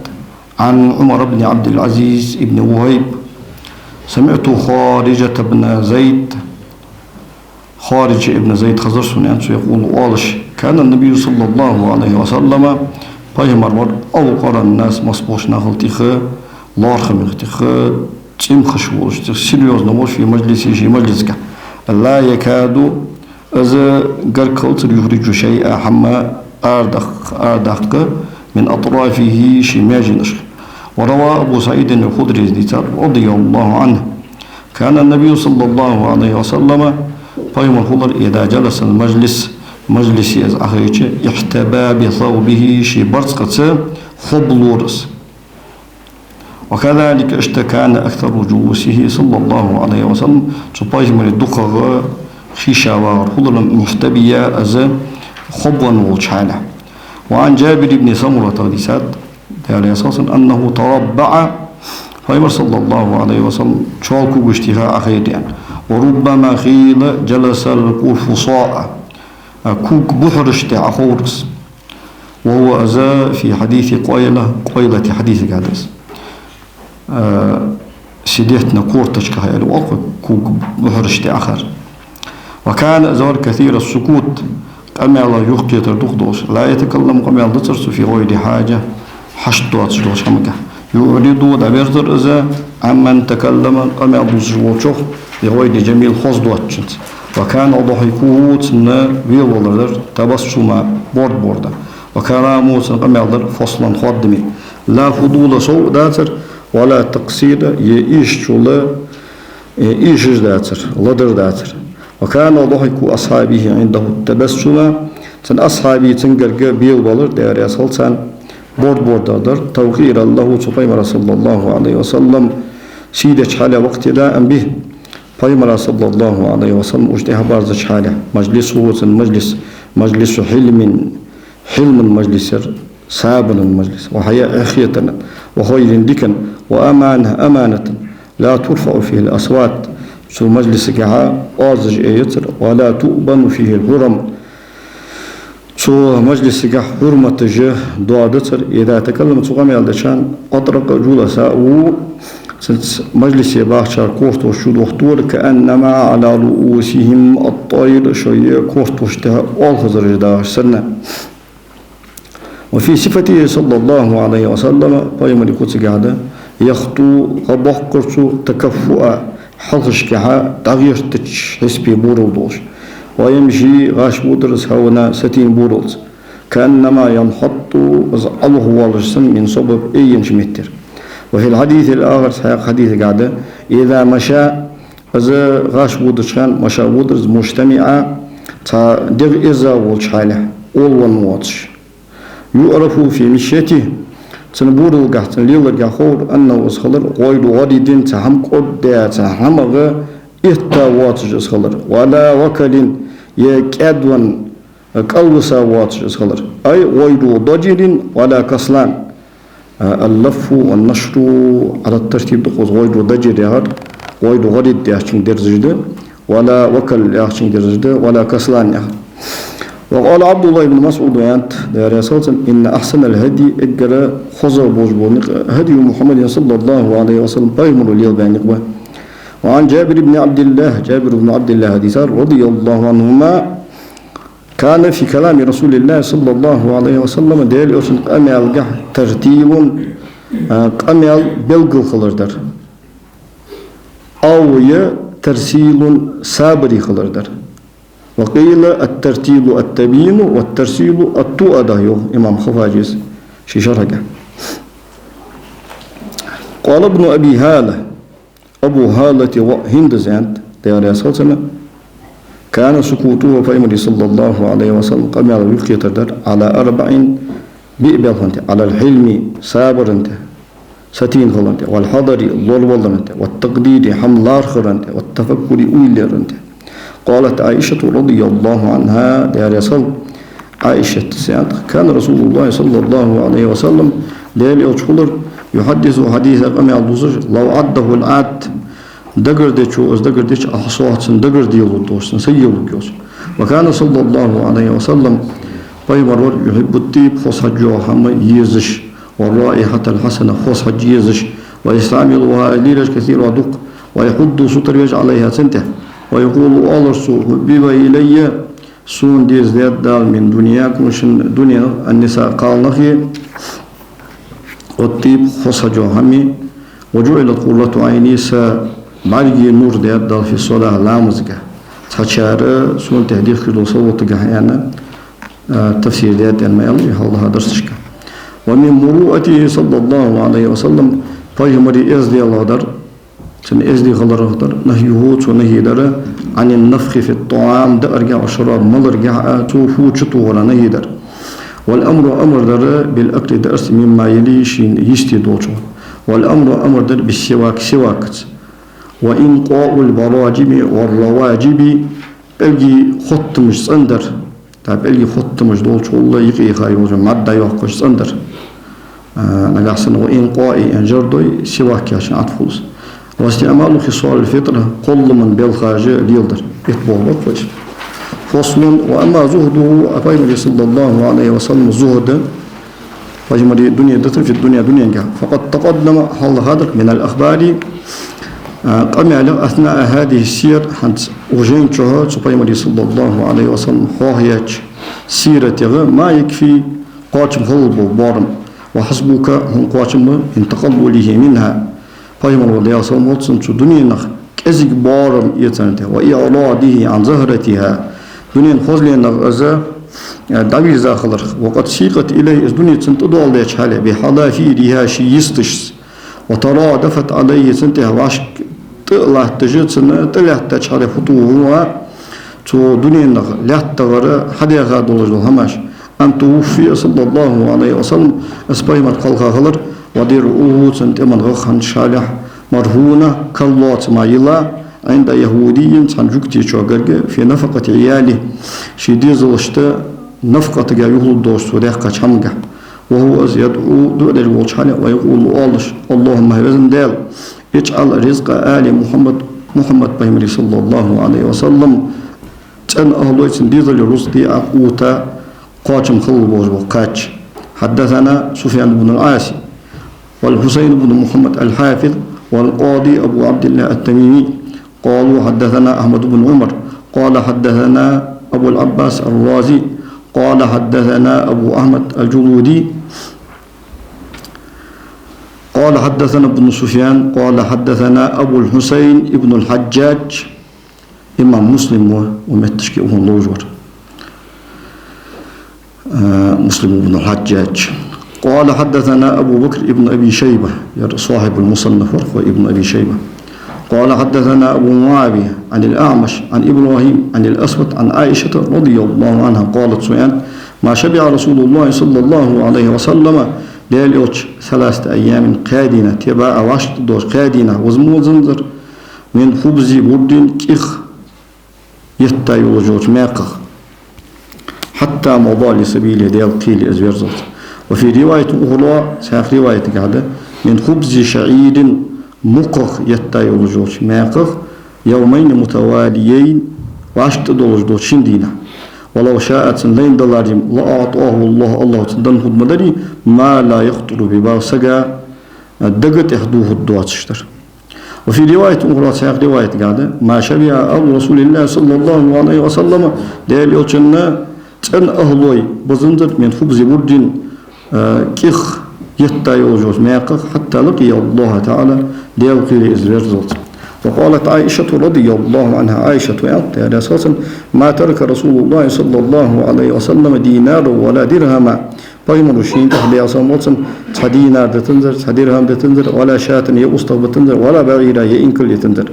عن عمر بن عبد العزيز بن وهيب: سمعت خارجة بن زيد، Хариджа ибн Зайд хезар сона, аьннад цо, يقول, оалаш: كان النبي صلى الله عليه وسلم, пайхамар вар, أوقر الناس, массаболча нахал тӀех, лоархӀамех тӀех, цӀимхаш волаш, тӀех серьёзно волаш, في مجلسه, ший мажлисагахь. لا يكاد, из гарга хилацар, يخرج شيئا, хӀама арадаккха, арадаккха, من أطرافه, ший маьженашха. وروى أبو سعيد الخدري, из дийцад, رضي الله عنه: كان النبي صلى الله عليه وسلم, пайхамар хулар, إذا جلس المجلس, мажлисе из Ӏохайча, احتبى بثوبه, ший барзкъаца хоб лора из. وكذلك اشتكان أكثر جلوسه صلى الله عليه وسلم, цу пайхамара дукхагӀа хий ша вагӀар хулар, محتبيا, из хобвенна волча хьале. وعن جابر بن سمرة, дийцад, Даьла раьза хилва цунна, أنه تربع, пайхамар, صلى الله عليه وسلم, чоал когаш тӀа Ӏохайра, аьнна. وربما قيل جلس القرفصاء, ког бухьараш тӀа Ӏохайра из. وهو, из, في حديث قيلة, Къайлата хьадисагахь да из. Э, сидеть на корточках аьле оал-кх вай, ког бухьараш тӀа Ӏохайр. وكان, из вар, كثير السكوت, къамаьлах юхакхетар дукха долаш. لا يتكلم, къамаьл дацар цо, في غير حاجة, хьашт доацаш долча хӀамагахь. يعرض, дӀаверзар из, عمن تكلم, къамаьл дувцаш волчох, بغير جميل, хоза доацачунца. وكان ضحكه, цун велавалар дар, تبسما, борд-борда. وكلامه, цун къамаьл дар, فصلا, хоадаме. لا فضول, сов дацар, ولا تقصير, е эшачул, э, эшаш дацар, ледар дацар. وكان ضحك أصحابه عنده التبسم, цун асхьабий цун гарга велавалар, Даьла раьза хилва царна, борд-борда дар, توقيرا له, цу пайхамара, صلى الله عليه وسلم, сий деча хьале, واقتداء به, пайхамара, صلى الله عليه وسلم, уж тӀехьабарзача хьале. مجلسه, цун мажлис, مجلس حلم, хьилма мажлис яр, сабара мажлис, وحياء, хетаргахьа, وخير, дикагахьа, وأمانة, أمانة, لا ترفع فيه الأصوات, цу мажлисагахь оазаш а яцар, ولا تؤبن فيه الحرم, цу мажлисагахь хьурматаш доадацар. إذا تكلم, цо къамаьл деча хана, أطرق جلساؤه, цун мажлисе бахачар кортош чудохтор, كأنما على رؤوسهم الطير, шоай кортош тӀа оалхазараш дагӀаш санна. وفي صفته صلى الله عليه وسلم, пайхамара куцагахь да, يخطو, гӀа боаккхар цо, تكفؤا, хьалхашкахьа дӀагӀертача хьисапе бурал долаш. ويمشي, гӀаш водар из, هونا, сатийна буралца. كأنما ينحط, из Ӏолохвоалаш санна, من سبب, айеннача меттера. وفي الحديث الآخر, цхьаькха хьадисагахь да, إذا مشى, из гӀаш водача хана, مشى, водар из, مجتمعا, цхьа дегӀ эрза волча хьале, овлавенна воацаш. يعرف في مشيته, цун буралгахь, цун леларгахь ховр, أنه, из хилар, غير غريد, цхьа хӀама кӀоддаь, цхьа хӀамах этта воацаш из хилар, ولا وكل, е кӀаьдвенна, кӀалвиса воацаш из хилар. أي غير ضجر ولا كسلان. اللف والنشر على الترتيب да-кх из, غير ضجر яхар, غير غريد яхачунга дерзаш да, ولا وكل яхачунга дерзаш да, ولا كسلان яхар. وقال عبد الله بن مسعود, аьннад, Даьла раьза хилва цунна: إن أحسن الهدي, эггара хоза болаш бола никъ, هدي محمد صلى الله عليه وسلم, пайхамара лелабаь никъ ба. وعن جابر بن عبد الله, Джабир ибн Ӏабдиллахьа дийцар, رضي الله عنهما, كان في كلام رسول الله صلى الله عليه وسلم, Даьла Элчан къамаьлагахь, ترتيل, а, къамаьл белггала хилар дар. أو ترسيل, сабаре хилар дар. وقيل الترتيل التبيين والترسيل التؤدة, йоах имам Хаффаджис ший шархьагахь. قال ابن أبي هالة, Абу Халата воӀ Хинда аьннад, Даьла раьза хилва цунна: كان سكوته, пайхамара, صلى الله عليه وسلم, къамаьл юхакхетар дар, على أربع, биъ балханна тӀа: على الحلم, сабарна тӀа, сатийна хиларна тӀа, والحذر, лораваларна тӀа, والتقدير, хӀама лархӀарна тӀа, والتفكر, уйла лерарна тӀа. قالت عائشة رضي الله عنها, Даьла раьза хилва Ӏайшата, аьннад: كان رسول الله صلى الله عليه وسلم, Даьла Элча хулар, يحدث حديثا, къамаьл дувцаш, لو عده العاد, дагардечо из дагардича, а, хьасоахьа цунна дагарделургдолаш, цунна сай елургйолаш. وكان صلى الله عليه وسلم, Пайхамар вар يحب الطيب, хоза хьаж йола хӀама езаш, والرائحة الحسنة, хоза хьаж езаш, ويستعملها, из лелаш, كثيرا, дукха, ويحض, сутара веш, عليها, цунна тӀа. ويقول, оалар цо: حبب إلي, сона деза даьд Дала, من دنياكم, шун дунен, النساء, кхалнахи, والطيب, хоза хьаж йола хӀамеи, وجعلت قرة عيني, са бӀаргий нур даьд Дала, في الصلاة, ламазга. Цхьачар сона тӀа дехкаш дола салаватагахьа, аьнна, а, тафсир даьд, аьнна ма аьлар вай хьалха дарсашка. ومن مروءته صلى الله عليه وسلم, пайхамара эзделах дар, цун эздий хиларах дар, نهيه, цо нахьи дар, عن النفخ في الطعام, дааргахьа, والشراب, маларгахьа, цо фу чутохара нахьи дар. والأمر, амар дар, بالأكل, даарца, مما يلي, шийна йисте долчох. والأمر, амар дар, بالسواك, сивакаца. وإنقاء البراجم والرواجب, пӀелгий хоттамаш цӀендар. ТӀаккха пӀелгий хоттамаш долчул юкъе хьайола мад дӀайоаккхаш цӀендар. А, нагахьа санна وإنقاء аьнна жар дой, سواك яхачун Ӏатф хул из. واستعمال خصال الفطرة, кхоллама белхаш леладар. Итт боху бар вай. فصل. وأما زهده, пайхамара, صلى الله عليه وسلم, зухӀд, пайхамара дуне дитар, في الدنيا, дуненгахьа. فقد تقدم, хьалха хьадир, من الأخبار, а, къамаьлех, أثناء هذه السير, хӀанз укх жайна чухь цу пайхамара, صلى الله عليه وسلم, хьоахаеча сиратегӀа, ما يكفي, кхоачам хилар бола боарам. وحسبك, хьона кхоачам ба, من تقلله منها, пайхамар вар, Даьла салам хилда цунна, цу дуненах кӀезига боарам эцарна тӀа, وإعراضه عن زهرتها, дунен хозленах из, э, дӀавийрза хиларах, وقد سيقت إليه, из дуне цунна тӀадоаладаьча хьале, بحذافيرها, ший йисташца, وترادفت عليه, цунна тӀа вӀашка тӀа а латташ, цунна тӀалаьттача хьале, خطوها, цу дуненах лаьттагӀара хьадаьха долаш дола хӀамаш. أن توفي صلى الله عليه وسلم, из пайхамар кхелха хилар, ودرعه, цун тӀема гӀагӀ хиннача хьале, مرهونة, карлоацам йилла, عند يهودي, цхьан жугтичо гарга, في نفقة عياله, ший дезалашта нафакъатага юхалургдолаш цо даьккхача хӀамангахьа. وهو, из, يدعو, дуӀа деш волча хьале, ويقول, оалаш: اللهم, хӀай Веза Даьла, اجعل رزق آل محمد, Мухьаммад пайхамара, صلى الله عليه وسلم, цӀен ахӀлой, цун дезала рузкъа, а, къута, кхоачам хилар болаш бола кхача. حدثنا سفيان بن العاصي والحسين بن محمد الحافظ والقاضي أبو عبد الله التميمي قالوا حدثنا أحمد بن عمر قال حدثنا أبو العباس الرازي قال حدثنا أبو أحمد الجلودي قال حدثنا ابن سفيان قال حدثنا أبو الحسين ابن الحجاج. Имам Муслим ва, укх метташка укхун ловш вар. Э, Муслим ибн Хьаджжадж. قال حدثنا أبو بكر ابن أبي شيبة, яр صاحب المصنف вар, ва ибн Аби Шайба. قال حدثنا أبو معاوية عن الأعمش عن إبراهيم عن الأسود عن عائشة رضي الله عنها قالت, цо аьннад: ما شبع رسول الله صلى الله عليه وسلم, Даьла Элча, ثلاثة أيام, кхаь дийнахьа, تباعا, вӀаштӀа долаш кхаь дийнахьа, виза ма визанзар, من خبز برد, кӀих етта йолаш йолча маькхах. حتى مضى لسبيله, Даьла кхеле из верзалца. وفي رواية أخرى, цхьаькха риваятагахьа да: من خبز شعير, мукхах етта йолаш йолча маькхах, يومين متواليين, вӀаштӀа долаш дола шин дийнахьа. ولو شاء, цунна лайна даларе, لأعطاه الله, АллахӀа цунна денна хургда ма дарий, ما لا يخطر ببال, сага дага тӀа дувхаш доацаш дар. وفي رواية أخرى, цхьаькха риваятагахьа да: ما شبع آل رسول الله صلى الله عليه وسلم, Даьла Элчан цӀен ахӀлой бизанзар, من خبز برد, э, кӀих етта йолаш йолча маькхах, حتى لقي الله تعالى, Даьла кхеле из верзалца. وقالت عائشة رضي الله عنها, Ӏайшата аьннад, Даьла раьза хилва цунна: ما ترك رسول الله صلى الله عليه وسلم دينارا ولا درهما. Пайхамара шийна тӀехьа, Даьла салам хилда цунна, цхьа динар дитанзар, цхьа дирхӀам дитанзар, ولا شاة, е устагӀа битанзар, ولا بعيرا, е инкал йитанзар.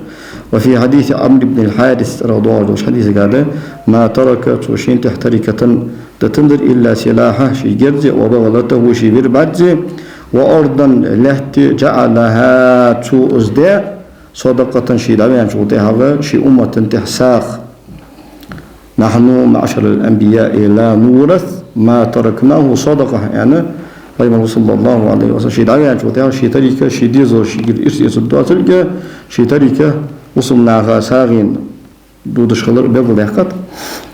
وفي حديث عمرو بن الحارث, цӀерагӀа доагӀаш долча хьадисагахьа да: ما ترك, цо шийна тӀехьа تركة дитанзар, إلا سلاحه, ший герз, وبغلته, ший вир бӀарз, وأرضا, лаьтта, جعلها, цо из даь, صدقة, ше дӀаваьнначул тӀехьагӀа ший уммата тӀехьа сагӀа. نحن معشر الأنبياء لا نورث ما تركناه صدقة, аьнна, Пайхамара, صلى الله عليه وسلم, ше дӀаваьнначул тӀехьагӀа ший тарика, ший дезалашкара ирс эцаргдоацилга, ший тарика бусалба наха сагӀийна дудаш хилар белгалдаьккхад.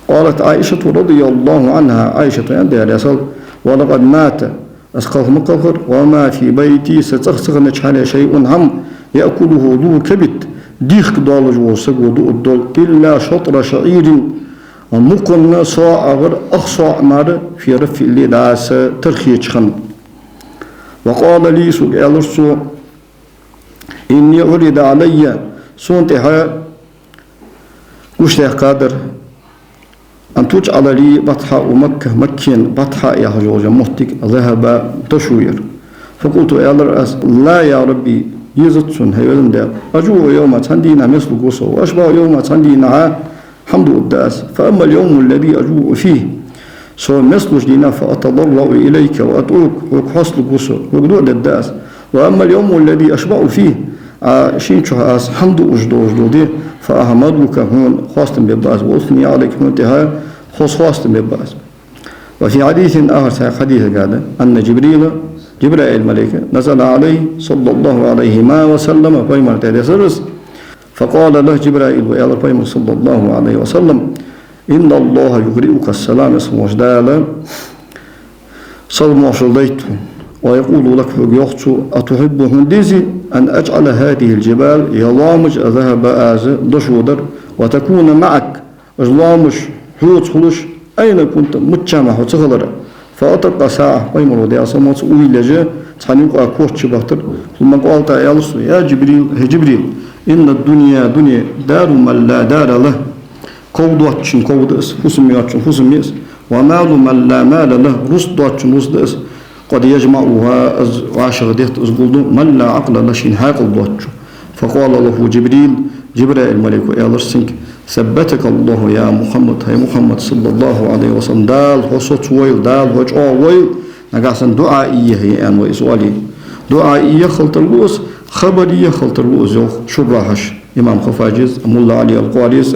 قالت عائشة رضي الله عنها, Ӏайшата аьннад, Даьла раьза хилва: ولقد مات, из кхалха ма кхалхара, وما في بيتي, са цӀагӀа ца хиннача хьале, شيء, хӀама, يأكله, ذو كبد, дехка долаш вола саго дуаш дола, إلا شطر شعير, мукханна соӀагара ах соӀа мара, في رف لي, дӀаса тархеча хана. وقال لي, сога аьлар цо: إني عرض علي, сона тӀехьа гучадаьккхадар, أن تجعل لي بطحاء مكة, Маккан БатхӀа яхаш йола моттиг, ذهبا, дошуяр. فقلت, аьлар аз: لا يا ربي, езац сона, хӀай везан Даьла. أجوع يوما, цхьан дийнахьа мес лургва со, وأشبع يوما, цхьан дийнахьа хӀама дуаргда аз. فأما اليوم الذي أجوع فيه, со мес луча дийнахьа, فأتضرع إليك وأدعوك, хьога хьоасталургва со, хьога дуӀа дергда аз. وأما اليوم الذي أشبع فيه, а шийна чухь аз хӀама дуаш долаш дола ди, فأحمدك, хьона хоастам бергба аз, وأثني عليك, хьона тӀехьа хоза хоастам бергба аз. وفي حديث آخر, цхьан хьадисага да, أن جبريل, Джабраил малейк, نزل عليه صلى الله عليه وسلم, пайхамара тӀа десар из, فقال له جبريل, аьлар пайхамара, صلى الله عليه وسلم: إن الله يقرئك السلام, ясмаш Дала салам-моаршал дайт хьона. ويقول لك, хьога йоах цо: أتحب, хьона дезий, أن أجعل هذه الجبال, ер лоамаш, ذهبا, аз дошудар, وتكون معك, уж лоамаш хьоца хулаш, أين كنت, мичча мара хьо ца хилара. فأطرق ساعة, пайхамара, Даьла салам хилда цунна, уйла еш, цхьан юкъа корта чу бахийтар, ثم قال, тӀаккха аьлар цо: يا جبريل, хӀай Джабраил, إن الدنيا, дуне, دار من لا دار له, ков доацачун ков да из, фусам йоацачун фусам я из, ومال من لا مال له, рузкъа доацачун рузкъа да из, قد يجمعها, из вӀашагӀдетт, из гулду, من لا عقل له, шийна хьаькъал доацачо. فقال له جبريل, Джабраил малейко аьлар цунга: ثبتك الله يا محمد, хӀай Мухьаммад, صلى الله عليه وسلم, Дала хьо соцавойла, Дала хьо чӀоагӀвойла, нагахьа санна дуӀа е, хӀай, аьнна вай из оале. ДуӀа е яхалга тарлу из, хабар е яхалга тарлу из, йоах шуррахьаша, имам Хаффаджес, мулла Ӏали ал-Къарис.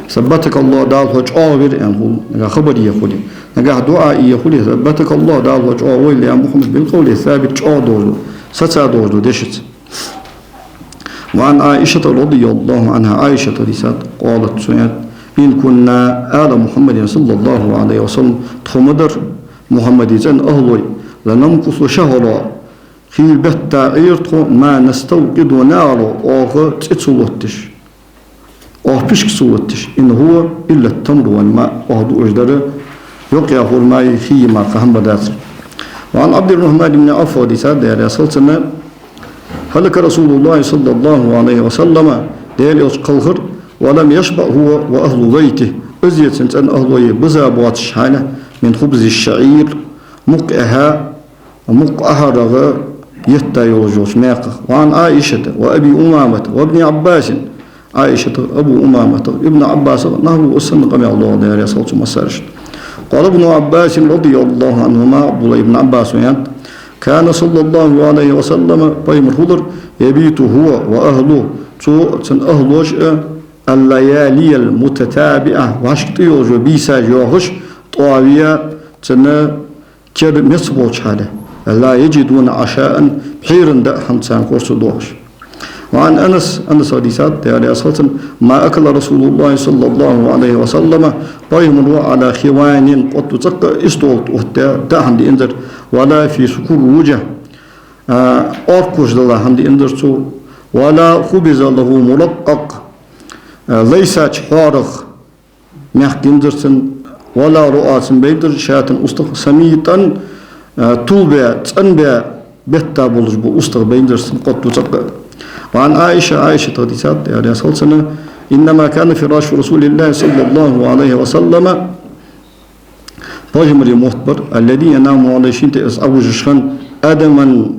ثبتك الله, Дала хьо чӀоагӀвир, аьнна хул, нагахьа хабар е хуле. Нагахьа дуӀа е хуле, ثبتك الله, Дала хьо чӀоагӀвойла, يا محمد, بالقول الثابت, чӀоагӀа долаш дола, саца долаш дола дешаца. وعن عائشة رضي الله عنها, Ӏайшата дийцад, قالت, цо аьннад: إن كنا آل محمد صلى الله عليه وسلم, тхо ма дар, Мухьаммада цӀен ахӀлой, لنمكث شهرا, хийла бетта Ӏер тхо, ما نستوقد نارا, оаха цӀи ца лотташ, оаха пишк ца лотташ, إن هو إلا التمر والماء, оаха дуаш дар йокъа хурмаи хий мара кхы хӀама дацар. وعن عبد الرحمن بن عوف, дийцад, Даьла раьза хилва цунна: هلك رسول الله صلى الله عليه وسلم, Даьла Элча кхалхар, ولم يشبع هو وأهل بيته, из а цун цӀен ахӀлои биза боацаш хиле, من خبز الشعير, мукх эхьа, мукх ахьарагӀа етта йолаш йолча маькхах. وعن عائشة وأبي أمامة وابن عباس, Ӏайшатах, Абу Умаматах, Ибн Ӏаббасах, нахьваху, из санна къамаьл доагӀа, Даьла раьза хилва царна массарашта. قال ابن عباس رضي الله عنهما, Ӏабдуллахь ибн Ӏаббаса аьннад: كان صلى الله عليه وسلم, пайхамар хулар, يبيت هو وأهله, цо, цун ахӀлош а, الليالي المتتابعة, вӀашка тӀайоагӀаш йола бийсаш йоахаш, тӀоаве, цун кер меца болча хиле, لا يجدون عشاء, пхьера даа хӀама царна кхоачаш ца доагӀаш. وعن أنس, Анасах дийцад, Даьла раьза хилва цунна: ما أكل رسول الله صلى الله عليه وسلم, пайхамаро, على خوان, кхоттача цӀаккха истола тӀа оттадаь даа хӀама дианзар, ولا في سكروجة, а, оркуш дала хӀама дианзар цо, ولا خبز له مرقق, а, лайсача хьоарах мехка йинзар цунна, ولا رأى, цунна байнзар, شاة, устагӀа, سميطا, а, тулбаь, цӀенбаь бетта болаш бола устагӀа байнзар цунна кхоттача цӀаккха. وعن عائشة, Ӏайшатах дийцад, Даьла раьза хилва цунна: إنما كان فراش رسول الله صلى الله عليه وسلم, пайхамара мотт бар, الذي ينام عليه, шийна тӀа из Ӏовужаш хинна, أدما,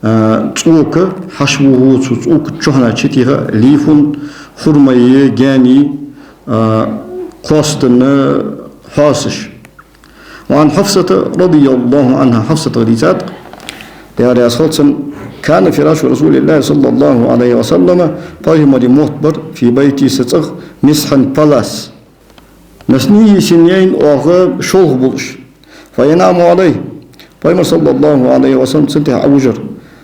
а, цӀока, حشوه, цу цӀока чухьнахьа чутеха, ليف, хурмаи, гаьнеи, а, кхоастам хьоасаш. وعن حفصة رضي الله عنها, Хьафсатах дийцад, Даьла раьза хилва цунна: كان فراش رسول الله صلى الله عليه وسلم, пайхамара мотт бар, في بيتي, са цӀагӀа, مسحا, палас, نثنيه سنين, оаха шолха болаш. فينام عليه, пайхамар, صلى الله عليه وسلم, цун тӀа Ӏовужар.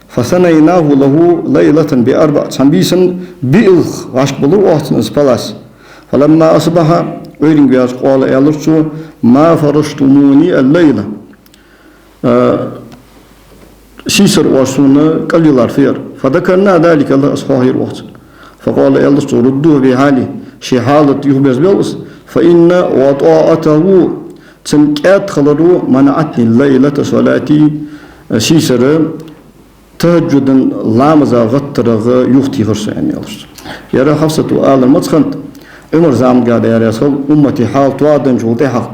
فثنيناه له ليلة بأربع, цхьан бийсан биълагӀа вӀашкабелар оаха цунна из палас. فلما أصبح, Ӏуйранга ваьлча, قال, аьлар цо: ما فرشتموني الليلة. А, сийсара оаш сона кӀал йиллар фу яр. فذكرنا ذلك له, из хьоахайир оаха цунна. فقال, аьлар цо: ردوه بحاله, ший хьалат юхаберзабел из, فإن وطاءته, цун кӀаьда хиларо, منعتني الليلة صلاتي, сийсара тахӀаджудан ламаза гӀаттарах юхатехар со, аьнна, аьлар цо. Ер Хьафсата алар маца хиннад, Ӏумара заманга, Даьла раьза хилва, уммата хьал тоаденначул тӀехьагӀа.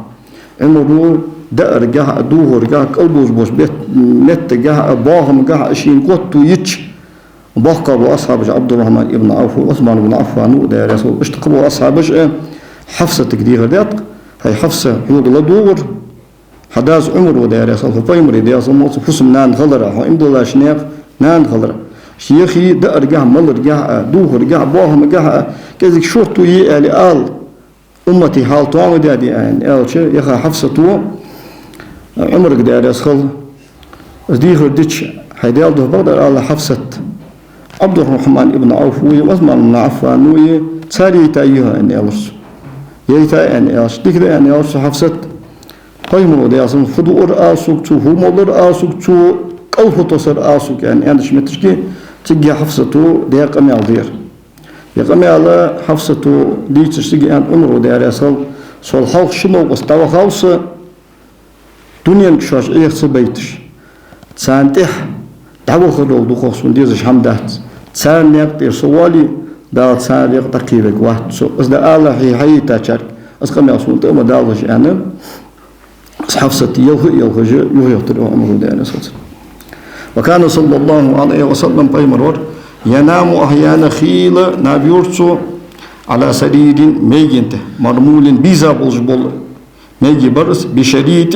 Ӏумара даарагахьа а, дувхарагахьа а, кӀал бувзаш болча бет-, меттагахьа а, боахамагахьа а шийна готта йича, боккхагӀбола асхьабаш Ӏабдуррахьман ибн Ӏавф ва Ӏусман ибн Ӏаффан ва, Даьла раьза хилва, иштта кхыбола асхьабаш а Хьафсатага дехар даьд-кх: хӀай Хьафса, хьога ладувгӀар хьа дас Ӏумар ва, Даьла раьза хилва, хьо пайхамара, Даьла салам хилда цунна, фусам-нана хиларах, хьо иман диллача наькъа нана хиларах. Ший яхий даарагахьа, маларагахьа а, дувхарагахьа а, боахамагахьа а кӀезига шортта е аьле ала, уммата хьал тоам ма даьдий, аьнна аьлча, яха Хьафсата Ӏумарга, Даьла раьза хилва, из дехар дича: хӀай Даьла духьа, бакъдар ала, Хьафсат, Ӏабдуррахьман ибн Ӏавф вий, Ӏусман ибн Ӏаффан вий, цар яйтай хьо, аьнна аьлар цо. Яйтай, аьнна аьлча, дика да, аьнна аьлар цо, Хьафсат, пайхамара, Даьла салам хилда цунна, фу дуар ала сога цо, фу молар ала сога цо, кӀал фу тосар ала сога, аьнна, аьннача метте, цига Хьафсата даь къамаьл да ер. Ер къамаьл Хьафсата дийцача, цига аьннад Ӏумара, Даьла раьза хилва: сол хьалха ши новкъост дӀавахав со, дуненга шоаш Ӏеха ца байташ, царна тӀехьа дӀавахарал дукхагӀа сона дезаш хӀама дац. Царна наькъа тӀера со вале, Дала царна рекъа дӀакхеваргвац со. Из дӀаала хье хьаяйтачарга, из къамаьл сона тӀа а ма далалаш, аьнна, из Хьафсат елха а елхаш юхаехтар Ӏумара, Даьла раьза хилва цунна. وكان صلى الله عليه وسلم, пайхамар вар, ينام أحيانا, хийла наб йора цо, على سرير, меган тӀа, مرمول, бийза болаш бола мега бар из, بشريط,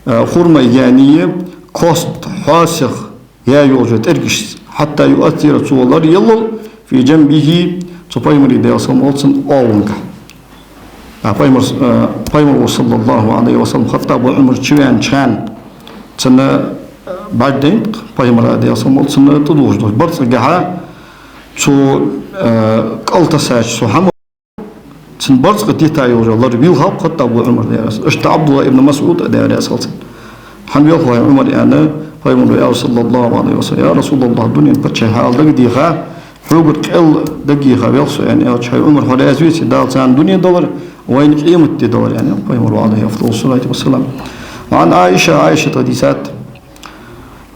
а, хурмай гаьнеи кост хьоасагӀеи йолча тӀергашца, حتى يؤثر, цо лар еллал, في جنبه, цу пайхамара, Даьла салам хилда цунна, оагӀонгахьа. А пайхамар, а, пайхамар воша, صلى الله عليه وسلم, Хаттаба Ӏумар чувенача хана, цунна, а, бӀаргадайнад-кх пайхамара, Даьла салам хилда цунна, тӀадувхаш долча барзкъагахьа, цу, а, кӀал тасача цу хӀама цун барзкъа дита йолаш лар вийлхав-кх Хаттаба Ӏумар, Даьла раьза хилва цунна. Иштта Ӏабдуллахь ибн МасӀуда, Даьла раьза хилва цунна: хӀана вийлхав хьо, хӀай Ӏумар, аьнна, пайхамара аьлча, صلى الله عليه وسلم: يا رسول الله, дунен паччахьа хьал дагадеха, хьогара къел дагадеха вийлхав со, аьнна аьлча, хӀай Ӏумар, хьо раьза веций Дала царна дуне даларе, вайна къематди даларе, аьннад пайхамара, عليه أفضل الصلاة والسلام. وعن عائشة, Ӏайшатах дийцад,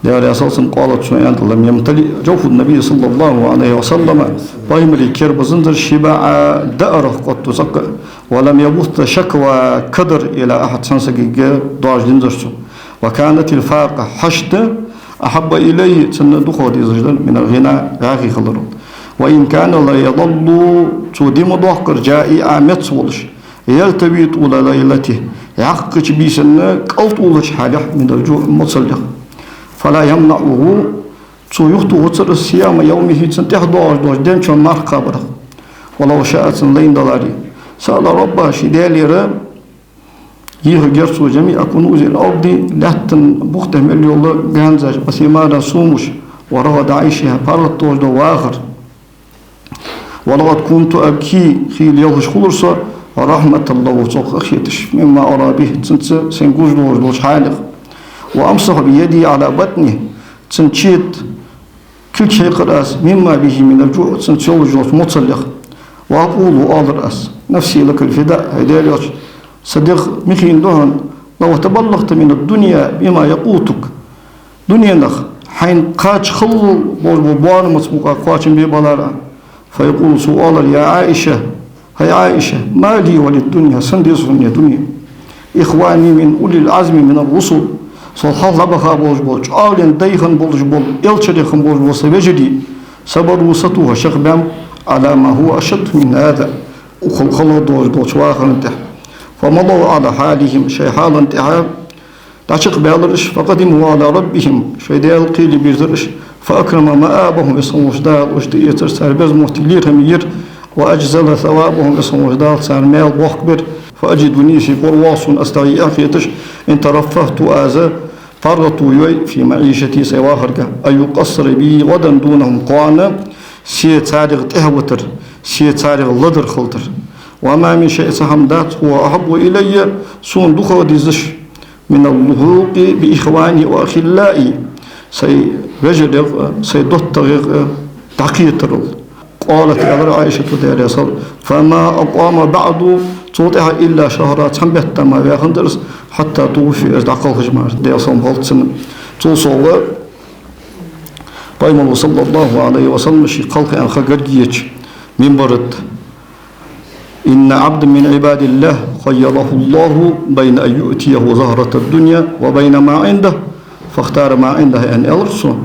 Даьла раьза хилва цунна, قالت, цо аьннад: لم يمتلئ جوف النبي صلى الله عليه وسلم, пайхамара кер ба зинзар, شبعا, даарах, قط, цкъа а, ولم يبث شكوى, кадар, إلى أحد, цхьан сагага доаж динзар цо. وكانت الفاقة, хьашт, أحب إليه, цунна дукхагӀа дезаш дар, من الغنى, вӀаьхий хиларал. وإن كان ليظل, цо ди ма доаккхар, جائعا, меца волаш, يلتوي طول ليلته, йоккхача бийсан кӀалтӀулача хьале, من الجوع, моцаллех. فلا يمنعه, цо юхатохацар из, صيام يومه, цун тӀехьа доагӀаш долча ден чу марха кхабарах. ولو شاء, цунна лайна даларе. سأل ربه, ший Даьлагара йохаергьяр цо, جميع كنوز الأرض, лаьттан бух тӀа мел йола ганзаш, وثمارها, сомаш, ورغد عيشها, паргӀата долаш дола вахар. ولقد كنت أبكي, хийла елхаш хулар со, رحمة له, цох къахеташ, مما أرى به, цунца сайна гуш долаш долча хьалех. وأمسح بيدي على بطنه, цун четаца кулг хьекхар аз, مما به من الجوع, цунца йолаш йолча моцаллех. وأقول, оалар аз: نفسي لك الفداء, хӀай Даьла Элча, са дегӀ михийна да хьона, لو تبلغت من الدنيا بما يقوتك, дуненах хьайна кхача хала болаш бола боарам маца мукъагӀа кхоачам бе балар Ӏа. فيقول, цо оалар: يا عائشة, хӀай Ӏайша, ما لي وللدنيا, сона деза хьона дуне. إخواني من أولي العزم من الرسل, сол хьалха дӀабаха болаш бола, чӀоагӀлен дай хинна болаш бола, элчарех хинна болаш бола са вежарий, صبروا, сатоха шоах баьннаб, على ما هو أشد من هذا, укхул хала долаш долча вахара тӀа. فمضوا على حالهم, шоай хьала тӀа дӀачакхбаьлар уж, فقدموا على ربهم, шоай Даьла кхеле бирзар уж, فأكرم مآبهم, Веза хинна волча Дала уж тӀаэцар, цар беза моттиг лерхӀаме йир, وأجزل ثوابهم, Веза хинна волча Дала царна маьл боккха бир, فأجدني, се боарам боагӀа сона, أستحيي, хьехаш, إن ترفهت, аз паргӀато йой, في معيشتي, сай вахарга, أن يقصر بي غدا دونهم, кхоана се царех тӀехьавитар, се царех ладар хилийтар. وما من شيء, цхьа хӀама дац, هو أحب إلي, сона дукхагӀа дезаш, من اللحوق بإخواني وأخلائي, сай вежарех а, сай доттагӀех а дӀакхетарал. قالت, аьлар Ӏайшата, Даьла раьза хилва, فما أقام بعد, цул тӀехьагӀа, إلا شهرا, цхьан бетта мара ваьханзар из, حتى توفي, из дӀакхалхаш мара, Даьла салам хилда цунна. Цул совгӀа Пайхамара, صلى الله عليه وسلم, ший кхалха аьнна ха гарга еча, минбара тӀа: إن عبدا من عباد الله خيره الله بين أن يؤتيه زهرة الدنيا وبين ما عنده فاختار ما عنده, аьнна, аьлар цо.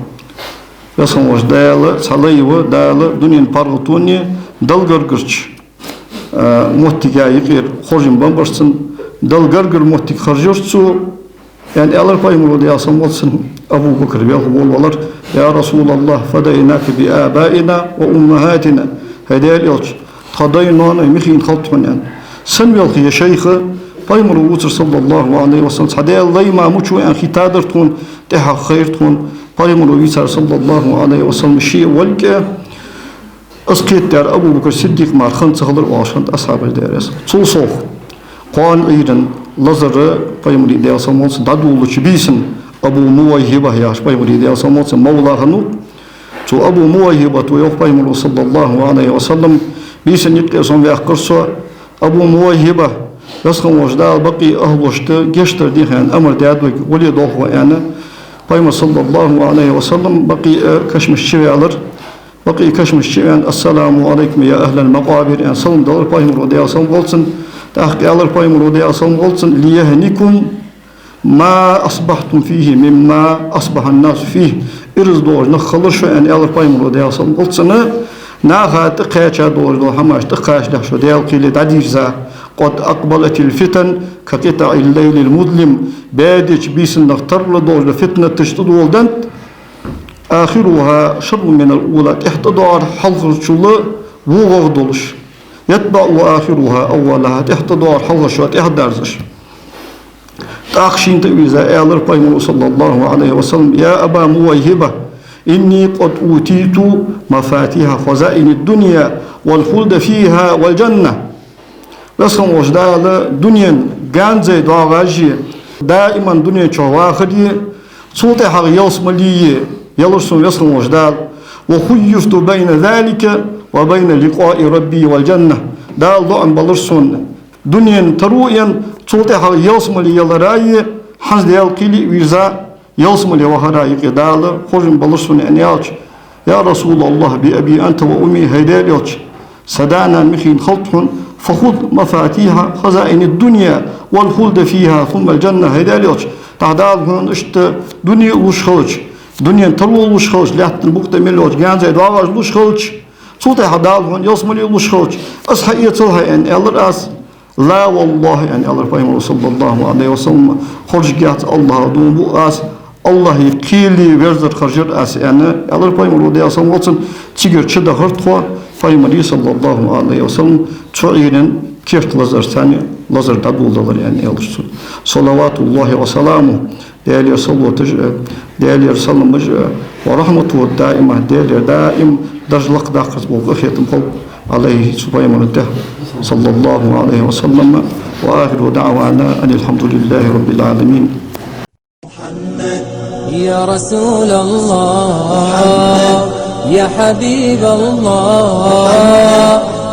Веза хинна волча Дала, цхьа лай ва, Дала дунен паргӀатонеи Далла гаргарча, а, моттигеи юкъера хоржам беннаб цунна, Далла гаргара моттиг харжар цо, аьнна, аьлар Пайхамара, Даьла салам хилда цунна. Абу Бакр велха волавелар: يا رسول الله فديناك بآبائنا وأمهاتنا, хӀай Даьла Элча, тха даьи ноанои михийна хилда тхона, аьнна. Сенна велха, я шайх? Пайхамар вувцар, صلى الله عليه وسلم, цхьа Даьла лай мара мича ва аьнна хетадар тхона, тӀехьагӀа хайра тхона. Пайхамар вийцар, صلى الله عليه وسلم, ше волга. Из кхетадаьр Абу Бакр Сиддикъ мара хинна ца хилар, оалаш хиннад асхьабаш, Даьла раьза хилва царна. Цул совгӀа кхоана Ӏуйрийна лазар Пайхамара, Даьла салам хилда цунна, дӀадоладелча бийсан, Абу Мувайхиба яхаш, Пайхамара, Даьла салам хилда цунна, мавла хиннав. Цу Абу Мувайхибата, йоах Пайхамара, صلى الله عليه وسلم, бийсан юкъера сомаваьккхар со. Абу Мувайхиба, Веза хинна волча Дала бакъий ахӀлашта гешт дар деха аьнна амар даьд вайга, гӀоле долх вай, аьнна. Пайхамар, صلى الله عليه وسلم, бакъий кашамашка чуваьлар. Бакъий кашамашка чувена: السلام عليكم يا أهل المقابر, аьнна, салам далар Пайхамара, Даьла салам хилда цунна. ТӀаккха аьлар Пайхамара, Даьла салам хилда цунна: ليهنكم ما أصبحتم فيه مما أصبح الناس فيه. Ираз долаш нах хилар шо, аьнна, аьлар Пайхамара, Даьла салам хилда цунна. Наха тӀакхаьча долаш дола хӀамаш тӀакхачалехь шо, Даьла кхеле дӀадийрза. قد أقبلت الفتن كقطع الليل المظلم. Баьдеча бийсанах тарра долаш дола фитнаташ тӀадоладеннад. آخرها شر من الأولى, тӀехьа тӀадоагӀар хьалхарчул во гӀагӀ долаш. يتبع آخرها أولها, тӀехьа тӀадоагӀар хьалхарчоа тӀехьадарзаш. ТӀаккха шийна тӀавийрза, аьлар Пайхамара, صلى الله عليه وسلم: يا أبا مويهبة، إني قد أوتيت مفاتيح خزائن الدنيا والخلد فيها والجنة. Веза хинна волча Дала дунен ганза доагӀаши, даиман дунен чу вахари, цул тӀехьагӀа ялсмалеи елар сона Веза хинна волча Дала. وخيرت بين ذلك وبين لقاء ربي والجنة. Дала лоӀам белар сона дунен таро а, цул тӀехьагӀа ялсмале ялари, хӀанз Даьла кхеле а вийрза, ялсмале вахара юкъе Дала хоржам белар сона, аьнна аьлча: يا رسول الله بأبي أنت وأمي, хӀай Даьла Элча, са да-нана михийна хилда хьона, فخذ مفاتيح خزائن الدنيا والخلد فيها ثم الجنة, хӀай Даьла Элча, тӀаккха Дала хьона иштта дуне луш хилча, дунен таро луш хилча, лаьттан букъ тӀа мел йолча ганза доагӀаш луш хилча, цул тӀехьагӀа Дала хьона ялсмале луш хилча, из хьаэцалахь, аьнна, аьлар аз. لا والله, аьнна, аьлар Пайхамара, صلى الله عليه وسلم, хоржаргьяц АллахӀа дув буъ аз, АллахӀа кхеле верзар харжар аз, аьнна, аьлар Пайхамара, Даьла салам хилда цунна. Цигара чудахар тхо, Пайхамара, صلى الله عليه وسلم, цу Ӏуйрийна керта лазарца цхьана лазар дӀадоладелар, аьнна, аьлар цо. صلوات الله وسلامه, Даьлера салоташ а, Даьлера саламаш а, ورحمته الدائمة, Даьлера даим дарж лакхдаккхарца бола къахетам хилба عليه, цу Пайхамара тӀа, صلى الله عليه وسلم. وآخر دعوانا أن الحمد لله رب العالمين. يا رسول الله، يا حبيب الله،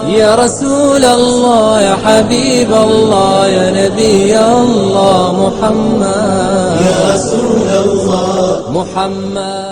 يا رسول الله، يا حبيب الله، يا نبي الله محمد. يا رسول الله. محمد.